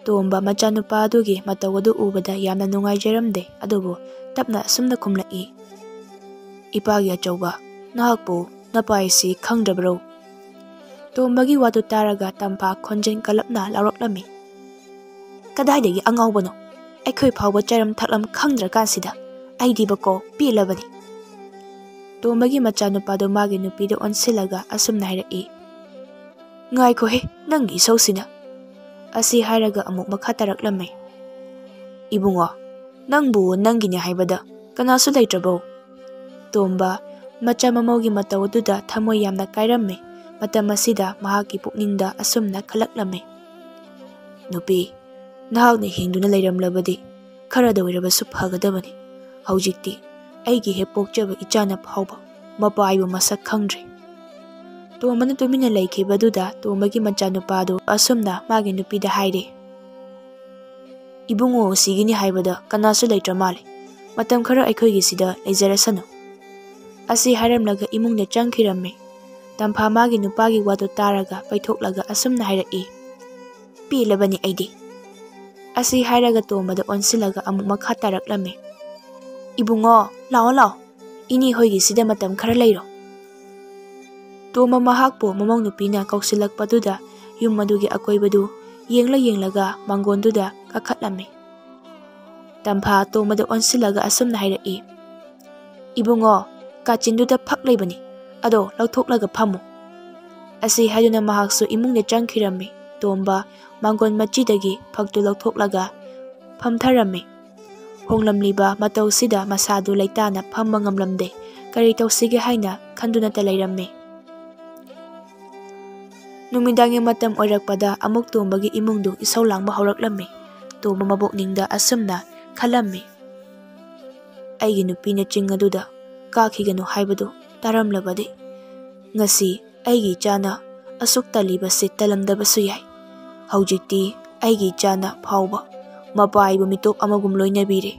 ꯇꯣꯝꯕ ꯃꯆꯥꯅꯨꯄꯥ ꯑꯗꯨꯒꯤ ꯃꯇꯧ ꯑꯗꯨ ꯎꯕꯗ ꯌꯥꯝꯅ ꯅꯨꯡꯉꯥꯏꯖꯔꯝꯗꯦ, ꯑꯗꯨꯕꯨ ꯇꯞꯅ ꯑꯁꯨꯝꯅ ꯈꯨꯝꯂꯛꯏ꯫ "ꯏꯄꯥꯒꯤ ꯑꯆꯧꯕ, ꯅꯍꯥꯛꯄꯨ ꯅꯄꯥ ꯑꯁꯤ ꯈꯪꯗ꯭ꯔꯕ꯭ꯔꯣ?" ꯇꯣꯝꯕꯒꯤ ꯋꯥꯗꯨ ꯇꯥꯔꯒ ꯇꯝꯐꯥ ꯈꯣꯟꯖꯦꯜ ꯀꯜꯂꯞꯅ ꯂꯥꯎꯔꯛꯂꯝꯃꯤ꯫ "ꯀꯗꯥꯏꯗꯒꯤ ꯑꯉꯥꯎꯕꯅꯣ? ꯑꯩꯈꯣꯏ ꯐꯥꯎꯕ ꯆꯥꯔꯝ ꯊꯛꯂꯝ ꯈꯪꯗ꯭ꯔꯀꯥꯟꯁꯤꯗ꯫ ꯑꯩꯗꯤꯕꯀꯣ ꯄꯦꯜꯂꯕꯅꯤ꯫" ꯇꯣꯝꯕꯒꯤ ꯃꯆꯥꯅꯨꯄꯥꯗꯨ ꯃꯥꯒꯤ ꯅꯨꯄꯤꯗ ꯑꯣꯟꯁꯤꯜꯂꯒ ꯑꯁꯨꯝꯅ ꯍꯥꯏꯔꯛꯏ꯫ "ꯉꯥꯏꯈꯣꯍꯦ, ꯅꯪꯒꯤ ꯏꯁꯧꯁꯤꯅ!" ꯑꯁꯤ ꯍꯥꯏꯔꯒ ꯑꯃꯨꯛ ꯃꯈꯥ ꯇꯥꯔꯛꯂꯝꯃꯤ꯫ "ꯏꯕꯨꯡꯉꯣ, ꯅꯪꯕꯨ ꯅꯪꯒꯤꯅꯦ ꯍꯥꯏꯕꯗ ꯀꯅꯥꯁꯨ ꯂꯩꯇ꯭ꯔꯕꯣ?" ꯇꯣꯝꯕ ꯃꯆꯥ ꯃꯃꯧꯒꯤ ꯃꯇꯧ ꯑꯗꯨꯗ ꯊꯃꯣꯏ ꯌꯥꯝꯅ ꯀꯥꯏꯔꯝꯃꯤ꯫ ꯃꯇꯝ ꯑꯁꯤꯗ ꯃꯍꯥꯛꯀꯤ ꯄꯨꯛꯅꯤꯡꯗ ꯑꯁꯨꯝꯅ ꯈꯜꯂꯛꯂꯝꯃꯤ꯫ "ꯅꯨꯄꯤ, ꯅꯍꯥꯛꯅ ꯍꯤꯡꯗꯨꯅ ꯂꯩꯔꯝꯂꯕꯗꯤ ꯈꯔꯗ ꯑꯣꯏꯔꯕꯁꯨ ꯐꯒꯗꯕꯅꯤ꯫ ꯍꯧꯖꯤꯛꯇꯤ ꯑꯩꯒꯤ ꯍꯦꯛ ꯄꯣꯛꯆꯕ ꯏꯆꯥꯅ ꯐꯥꯎꯕ ꯃꯄꯥ ꯍꯥꯏꯕ ꯃꯁꯛ ꯈꯪꯗ꯭ꯔꯦ꯫" ꯇꯣꯝꯕꯅ ꯇꯨꯃꯤꯟꯅ ꯂꯩꯈꯤꯕꯗꯨꯗ ꯇꯣꯝꯕꯒꯤ ꯃꯆꯥꯅꯨꯄꯥꯗꯨ ꯑꯁꯨꯝꯅ ꯃꯥꯒꯤ ꯅꯨꯄꯤꯗ ꯍꯥꯏꯔꯦ꯫ "ꯏꯕꯨꯡꯉꯣ ꯑꯁꯤꯒꯤꯅꯤ ꯍꯥꯏꯕꯗ ꯀꯅꯥꯁꯨ ꯂꯩꯇ꯭ꯔ ꯃꯥꯜꯂꯦ꯫ ꯃꯇꯝ ꯈꯔ ꯑꯩꯈꯣꯏꯒꯤꯁꯤꯗ ꯂꯩꯖꯔꯁꯅꯨ꯫" ꯑꯁꯤ ꯍꯥꯏꯔꯝꯂꯒ ꯏꯃꯨꯡꯗ ꯆꯪꯈꯤꯔꯝꯃꯤ꯫ ꯇꯝꯐꯥ ꯃꯥꯒꯤ ꯅꯨꯄꯥꯒꯤ ꯋꯥꯗꯨ ꯇꯥꯔꯒ ꯄꯩꯊꯣꯛꯂꯒ ꯑꯁꯨꯝꯅ ꯍꯥꯏꯔꯛꯏ꯫ "ꯄꯦꯜꯂꯕꯅꯤ ꯑꯩꯗꯤ꯫" ꯑꯁꯤ ꯍꯥꯏꯔꯒ ꯇꯣꯝꯕꯗ ꯑꯣꯟꯁꯤꯜꯂꯒ ꯑꯃꯨꯛ ꯃꯈꯥ ꯇꯥꯔꯛꯂꯝꯃꯤ꯫ "ꯏꯕꯨꯡꯉꯣ, ꯂꯥꯛꯑꯣ ꯂꯥꯛꯑꯣ, ꯏꯅꯦ ꯍꯣꯏꯒꯤꯁꯤꯗ ꯃꯇꯝ ꯈꯔ ꯂꯩꯔꯣ꯫" ꯇꯣꯝꯕ ꯃꯍꯥꯛꯄꯨ ꯃꯃꯧ ꯅꯨꯄꯤꯅ ꯀꯧꯁꯤꯜꯂꯛꯄꯗꯨꯗ ꯌꯨꯝ ꯑꯗꯨꯒꯤ ꯑꯀꯣꯏꯕꯗꯨ ꯌꯦꯡꯂ ꯌꯦꯡꯂꯒ ꯃꯥꯡꯒꯣꯟꯗꯨꯗ ꯀꯥꯈꯠꯂꯝꯃꯤ꯫ ꯇꯝꯐꯥ ꯇꯣꯝꯕꯗ ꯑꯣꯟꯁꯤꯜꯂꯒ ꯑꯁꯨꯝꯅ ꯍꯥꯏꯔꯛꯏ, "ꯏꯕꯨꯡꯉꯣ, ꯀꯥꯆꯤꯟꯗꯨꯗ ꯐꯛ ꯂꯩꯕꯅꯤ, ꯑꯗꯣ ꯂꯧꯊꯣꯛꯂꯒ ꯐꯝꯃꯨ꯫" ꯑꯁꯤ ꯍꯥꯏꯗꯨꯅ ꯃꯍꯥꯛꯁꯨ ꯏꯃꯨꯡꯗ ꯆꯪꯈꯤꯔꯝꯃꯤ꯫ ꯇꯣꯝꯕ ꯃꯥꯡꯒꯣꯟ ꯃꯆꯤꯗꯒꯤ ꯐꯛꯇꯨ ꯂꯧꯊꯣꯛꯂꯒ ꯐꯝꯊꯔꯝꯃꯤ꯫ ꯍꯣꯡꯂꯝꯂꯤꯕ ꯃꯇꯧꯁꯤꯗ ꯃꯁꯥꯗꯨ ꯂꯩꯇꯥꯅ ꯐꯝꯕ ꯉꯝꯂꯝꯗꯦ꯫ ꯀꯔꯤ ꯇꯧꯁꯤꯒꯦ ꯍꯥꯏꯅ ꯈꯟꯗꯨꯅꯇ ꯂꯩꯔꯝꯃꯤ꯫ ꯅꯨꯃꯤꯗꯥꯡꯒꯤ ꯃꯇꯝ ꯑꯣꯏꯔꯛꯄꯗ ꯑꯃꯨꯛ ꯇꯣꯝꯕꯒꯤ ꯏꯃꯨꯡꯗꯨ ꯏꯁꯧ ꯂꯥꯡꯕ ꯍꯧꯔꯛꯂꯝꯃꯤ꯫ ꯇꯣꯝꯕ ꯃꯕꯣꯛꯅꯤꯡꯗ ꯑꯁꯨꯝꯅ ꯈꯜꯂꯝꯃꯤ, "ꯑꯩꯒꯤ ꯅꯨꯄꯤꯅ ꯆꯤꯡ ꯑꯗꯨꯗ ꯀꯥꯈꯤꯒꯅꯨ ꯍꯥꯏꯕꯗꯨ ꯇꯥꯔꯝꯂꯕꯗꯤ ꯉꯁꯤ ꯑꯩꯒꯤ ꯏꯆꯥꯅ ꯑꯁꯨꯛ ꯇꯜꯂꯤꯕꯁꯤ ꯇꯜꯂꯝꯗꯕꯁꯨ ꯌꯥꯏ꯫ ꯍꯧꯖꯤꯛꯇꯤ ꯑꯩꯒꯤ ꯏꯆꯥꯅ ꯐꯥꯎꯕ ꯃꯄꯥ ꯑꯩꯕꯨ ꯃꯤꯇꯣꯞ ꯑꯃꯒꯨꯝ ꯂꯣꯏꯅꯕꯤꯔꯦ꯫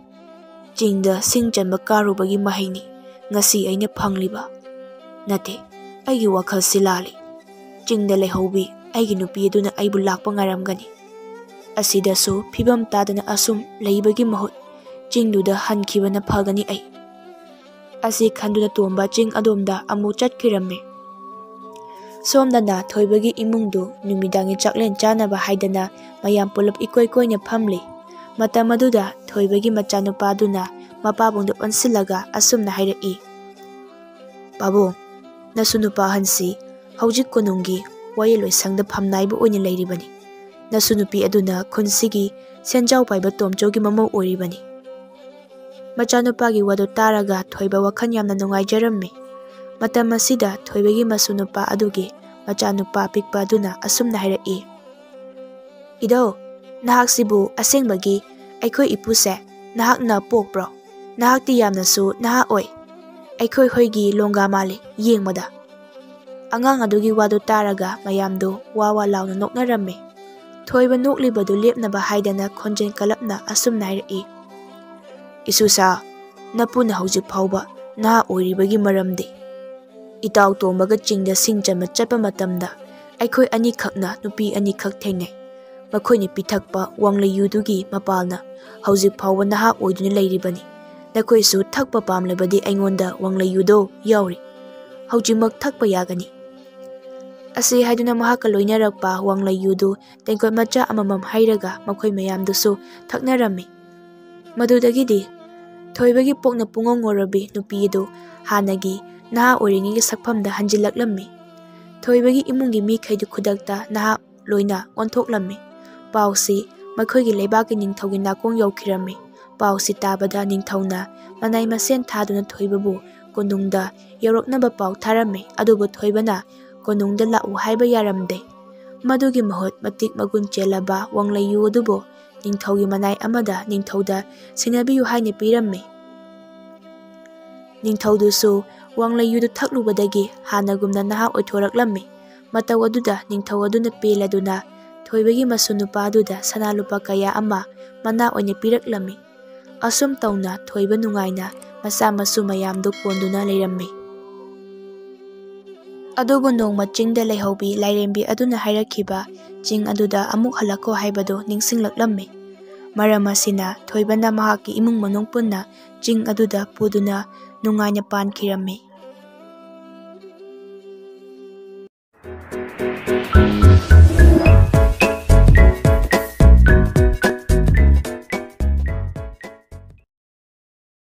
ꯆꯤꯡꯗ ꯁꯤꯡ ꯆꯟꯕ ꯀꯥꯔꯨꯕꯒꯤ ꯃꯍꯩꯅꯤ ꯉꯁꯤ ꯑꯩꯅ ꯐꯪꯂꯤꯕ꯫ ꯅꯠꯇꯦ, ꯑꯩꯒꯤ ꯋꯥꯈꯜꯁꯤ ꯂꯥꯜꯂꯤ꯫ ꯆꯤꯡꯗ ꯂꯩꯍꯧꯕꯤ ꯑꯩꯒꯤ ꯅꯨꯄꯤ ꯑꯗꯨꯅ ꯑꯩꯕꯨ ꯂꯥꯛꯄ ꯉꯥꯏꯔꯝꯒꯅꯤ꯫ ꯑꯁꯤꯗꯁꯨ ꯐꯤꯕꯝ ꯇꯥꯗꯅ ꯑꯁꯨꯝ ꯂꯩꯕꯒꯤ ꯃꯍꯨꯠ ꯆꯤꯡꯗꯨꯗ ꯍꯟꯈꯤꯕꯅ ꯐꯒꯅꯤ꯫ ꯑꯩ ꯑꯁꯤ ꯈꯟꯗꯨꯅ ꯇꯣꯝꯕ ꯆꯤꯡ ꯑꯗꯣꯝꯗ ꯑꯃꯨꯛ ꯆꯠꯈꯤꯔꯝꯃꯤ꯫ ꯁꯣꯝꯗꯅ ꯊꯣꯏꯕꯒꯤ ꯏꯃꯨꯡꯗꯨ ꯅꯨꯃꯤꯗꯥꯡꯒꯤ ꯆꯥꯛꯂꯦꯟ ꯆꯥꯅꯕ ꯍꯥꯏꯗꯅ ꯃꯌꯥꯝ ꯄꯨꯂꯞ ꯏꯀꯣꯏ ꯀꯣꯏꯅ ꯐꯝꯂꯤ꯫ ꯃꯇꯝ ꯑꯗꯨꯗ ꯊꯣꯏꯕꯒꯤ ꯃꯆꯥꯅꯨꯄꯥꯗꯨꯅ ꯃꯄꯥꯕꯨꯡꯗ ꯑꯣꯟꯁꯤꯜꯂꯒ ꯑꯁꯨꯝꯅ ꯍꯥꯏꯔꯛꯏ, "ꯄꯥꯕꯨꯡ, ꯅꯁꯨ ꯅꯨꯄꯥ ꯑꯍꯟꯁꯤ ꯍꯧꯖꯤꯛ ꯀꯣꯅꯨꯡꯒꯤ ꯋꯥꯌꯦꯜꯂꯣꯏ ꯁꯪꯗ ꯐꯝꯅꯥꯏꯕ ꯑꯣꯏꯅ ꯂꯩꯔꯤꯕꯅꯤ꯫ ꯅꯁꯨ ꯅꯨꯄꯤ ꯑꯗꯨꯅ ꯈꯨꯟꯁꯤꯒꯤ ꯁꯦꯟꯖꯥꯎ ꯄꯥꯏꯕ ꯇꯣꯝꯆꯧꯒꯤ ꯃꯃꯧ ꯑꯣꯏꯔꯤꯕꯅꯤ꯫" ꯃꯆꯥꯅꯨꯄꯥꯒꯤ ꯋꯥꯗꯨ ꯇꯥꯔꯒ ꯊꯣꯏꯕ ꯋꯥꯈꯜ ꯌꯥꯝꯅ ꯅꯨꯡꯉꯥꯏꯖꯔꯝꯃꯤ꯫ ꯃꯇꯝ ꯑꯁꯤꯗ ꯊꯣꯏꯕꯒꯤ ꯃꯁꯨ ꯅꯨꯄꯥ ꯑꯗꯨꯒꯤ ꯃꯆꯥꯅꯨꯄꯥ ꯑꯄꯤꯛꯄ ꯑꯗꯨꯅ ꯑꯁꯨꯝꯅ ꯍꯥꯏꯔꯛꯏ, "ꯏꯙꯧ, ꯅꯍꯥꯛꯁꯤꯕꯨ ꯑꯁꯦꯡꯕꯒꯤ ꯑꯩꯈꯣꯏ ꯏꯄꯨꯁꯦ ꯅꯍꯥꯛꯅ ꯄꯣꯛꯄ꯭ꯔꯣ? ꯅꯍꯥꯛꯇꯤ ꯌꯥꯝꯅꯁꯨ ꯅꯍꯥ ꯑꯣꯏ꯫ ꯑꯩꯈꯣꯏ ꯍꯣꯏꯒꯤ ꯂꯣꯡꯒꯥ ꯃꯥꯜꯂꯤ ꯌꯦꯡꯕꯗ꯫" ꯑꯉꯥꯡ ꯑꯗꯨꯒꯤ ꯋꯥꯗꯨ ꯇꯥꯔꯒ ꯃꯌꯥꯝꯗꯨ ꯋꯥ ꯋꯥ ꯂꯥꯎꯅ ꯅꯣꯛꯅꯔꯝꯃꯤ꯫ ꯊꯣꯏꯕ ꯅꯣꯛꯂꯤꯕꯗꯨ ꯂꯦꯞꯅꯕ ꯍꯥꯏꯗꯅ ꯈꯣꯟꯖꯦꯜ ꯀꯜꯂꯞꯅ ꯑꯁꯨꯝꯅ ꯍꯥꯏꯔꯛꯏ, "ꯏꯁꯨꯁꯥ, ꯅꯄꯨꯅ ꯍꯧꯖꯤꯛ ꯐꯥꯎꯕ ꯅꯍꯥ ꯑꯣꯏꯔꯤꯕꯒꯤ ꯃꯔꯝꯗꯤ? ꯏꯇꯥꯎ ꯇꯣꯝꯕꯒ ꯆꯤꯡꯗ ꯁꯤꯡ ꯆꯟꯕ ꯆꯠꯄ ꯃꯇꯝꯗ ꯑꯩꯈꯣꯏ ꯑꯅꯤꯈꯛꯅ ꯅꯨꯄꯤ ꯑꯅꯤꯈꯛ ꯊꯦꯡꯅꯩ꯫ ꯃꯈꯣꯏꯅ ꯄꯤꯊꯛꯄ ꯋꯥꯡꯂꯩꯌꯨꯗꯨꯒꯤ ꯃꯄꯥꯜꯅ ꯍꯧꯖꯤꯛ ꯐꯥꯎꯕ ꯅꯍꯥ ꯑꯣꯏꯗꯨꯅ ꯂꯩꯔꯤꯕꯅꯤ꯫ ꯅꯈꯣꯏꯁꯨ ꯊꯛꯄ ꯄꯥꯝꯂꯕꯗꯤ ꯑꯩꯉꯣꯟꯗ ꯋꯥꯡꯂꯩꯌꯨꯗꯣ ꯌꯥꯎꯔꯤ꯫ ꯍꯧꯖꯤꯛꯃꯛ ꯊꯛꯄ ꯌꯥꯒꯅꯤ꯫" ꯑꯁꯤ ꯍꯥꯏꯗꯨꯅ ꯃꯍꯥꯛꯀ ꯂꯣꯏꯅꯔꯛꯄ ꯋꯥꯡꯂꯩꯌꯨꯗꯨ ꯇꯦꯡꯀꯣꯠ ꯃꯆꯥ ꯑꯃꯃꯝ ꯍꯩꯔꯒ ꯃꯈꯣꯏ ꯃꯌꯥꯝꯗꯨꯁꯨ ꯊꯛꯅꯔꯝꯃꯤ꯫ ꯃꯗꯨꯗꯒꯤꯗꯤ ꯊꯣꯏꯕꯒꯤ ꯄꯣꯛꯅ ꯄꯨꯡꯉꯧ ꯉꯧꯔꯕꯤ ꯅꯨꯄꯤ ꯑꯗꯨ ꯍꯥꯟꯅꯒꯤ ꯅꯍꯥ ꯑꯣꯏꯔꯤꯉꯩꯒꯤ ꯁꯛꯐꯝꯗ ꯍꯟꯖꯤꯜꯂꯛꯂꯝꯃꯤ꯫ ꯊꯣꯏꯕꯒꯤ ꯏꯃꯨꯡꯒꯤ ꯃꯤꯈꯩꯗꯨ ꯈꯨꯗꯛꯇ ꯅꯍꯥ ꯂꯣꯏꯅ ꯑꯣꯟꯊꯣꯛꯂꯝꯃꯤ꯫ ꯄꯥꯎꯁꯤ ꯃꯈꯣꯏꯒꯤ ꯂꯩꯕꯥꯛꯀꯤ ꯅꯤꯡꯊꯧꯒꯤ ꯅꯥꯀꯣꯡ ꯌꯧꯈꯤꯔꯝꯃꯤ꯫ ꯄꯥꯎꯁꯤ ꯇꯥꯕꯗ ꯅꯤꯡꯊꯧꯅ ꯃꯅꯥꯏ ꯃꯁꯦꯟ ꯊꯥꯗꯨꯅ ꯊꯣꯏꯕꯕꯨ ꯀꯣꯅꯨꯡꯗ ꯌꯧꯔꯛꯅꯕ ꯄꯥꯎ ꯊꯥꯔꯝꯃꯤ꯫ ꯑꯗꯨꯕꯨ ꯊꯣꯏꯕꯅ ꯀꯣꯅꯨꯡꯗ ꯂꯥꯛꯎ ꯍꯥꯏꯕ ꯌꯥꯔꯝꯗꯦ꯫ ꯃꯗꯨꯒꯤ ꯃꯍꯨꯠ ꯃꯇꯤꯛ ꯃꯒꯨꯟ ꯆꯦꯜꯂꯕ ꯋꯥꯡꯂꯩꯌꯨ ꯑꯗꯨꯕꯨ ꯅꯤꯡꯊꯧꯒꯤ ꯃꯅꯥꯏ ꯑꯃꯗ ꯅꯤꯡꯊꯧꯗ ꯁꯤꯟꯅꯕꯤꯌꯨ ꯍꯥꯏꯅ ꯄꯤꯔꯝꯃꯤ꯫ ꯅꯤꯡꯊꯧꯗꯨꯁꯨ ꯋꯥꯡꯂꯩ ꯌꯨꯗꯨ ꯊꯛꯂꯨꯕꯗꯒꯤ ꯍꯥꯟꯅꯒꯨꯝꯅ ꯅꯍꯥ ꯑꯣꯏꯊꯣꯔꯛꯂꯝꯃꯤ꯫ ꯃꯇꯧ ꯑꯗꯨꯗ ꯅꯤꯡꯊꯧ ꯑꯗꯨꯅ ꯄꯦꯜꯂꯗꯨꯅ ꯊꯣꯏꯕꯒꯤ ꯃꯁꯨ ꯅꯨꯄꯥ ꯑꯗꯨꯗ ꯁꯅꯥ ꯂꯨꯄꯥ ꯀꯌꯥ ꯑꯃ ꯃꯅꯥ ꯑꯣꯏꯅ ꯄꯤꯔꯛꯂꯝꯃꯤ꯫ ꯑꯁꯨꯝ ꯇꯧꯅ ꯊꯣꯏꯕ ꯅꯨꯡꯉꯥꯏꯅ ꯃꯆꯥ ꯃꯁꯨ ꯃꯌꯥꯝꯗꯨ ꯀꯣꯟꯗꯨꯅ ꯂꯩꯔꯝꯃꯤ꯫ ꯑꯗꯨꯕꯨ ꯅꯣꯡꯃ ꯆꯤꯡꯗ ꯂꯩꯍꯧꯕꯤ ꯂꯥꯏꯔꯦꯝꯕꯤ ꯑꯗꯨꯅ ꯍꯥꯏꯔꯛꯈꯤꯕ ꯆꯤꯡ ꯑꯗꯨꯗ ꯑꯃꯨꯛ ꯍꯜꯂꯛꯈꯣ ꯍꯥꯏꯕꯗꯨ ꯅꯤꯡꯁꯤꯡꯂꯛꯂꯝꯃꯤ꯫ ꯃꯔꯝ ꯑꯁꯤꯅ ꯊꯣꯏꯕꯅ ꯃꯍꯥꯛꯀꯤ ꯏꯃꯨꯡ ꯃꯅꯨꯡ ꯄꯨꯟꯅ ꯆꯤꯡ ꯑꯗꯨꯗ ꯄꯨꯗꯨꯅ ꯅꯨꯡꯉꯥꯏꯅ ꯄꯥꯟꯈꯤꯔꯝꯃꯤ꯫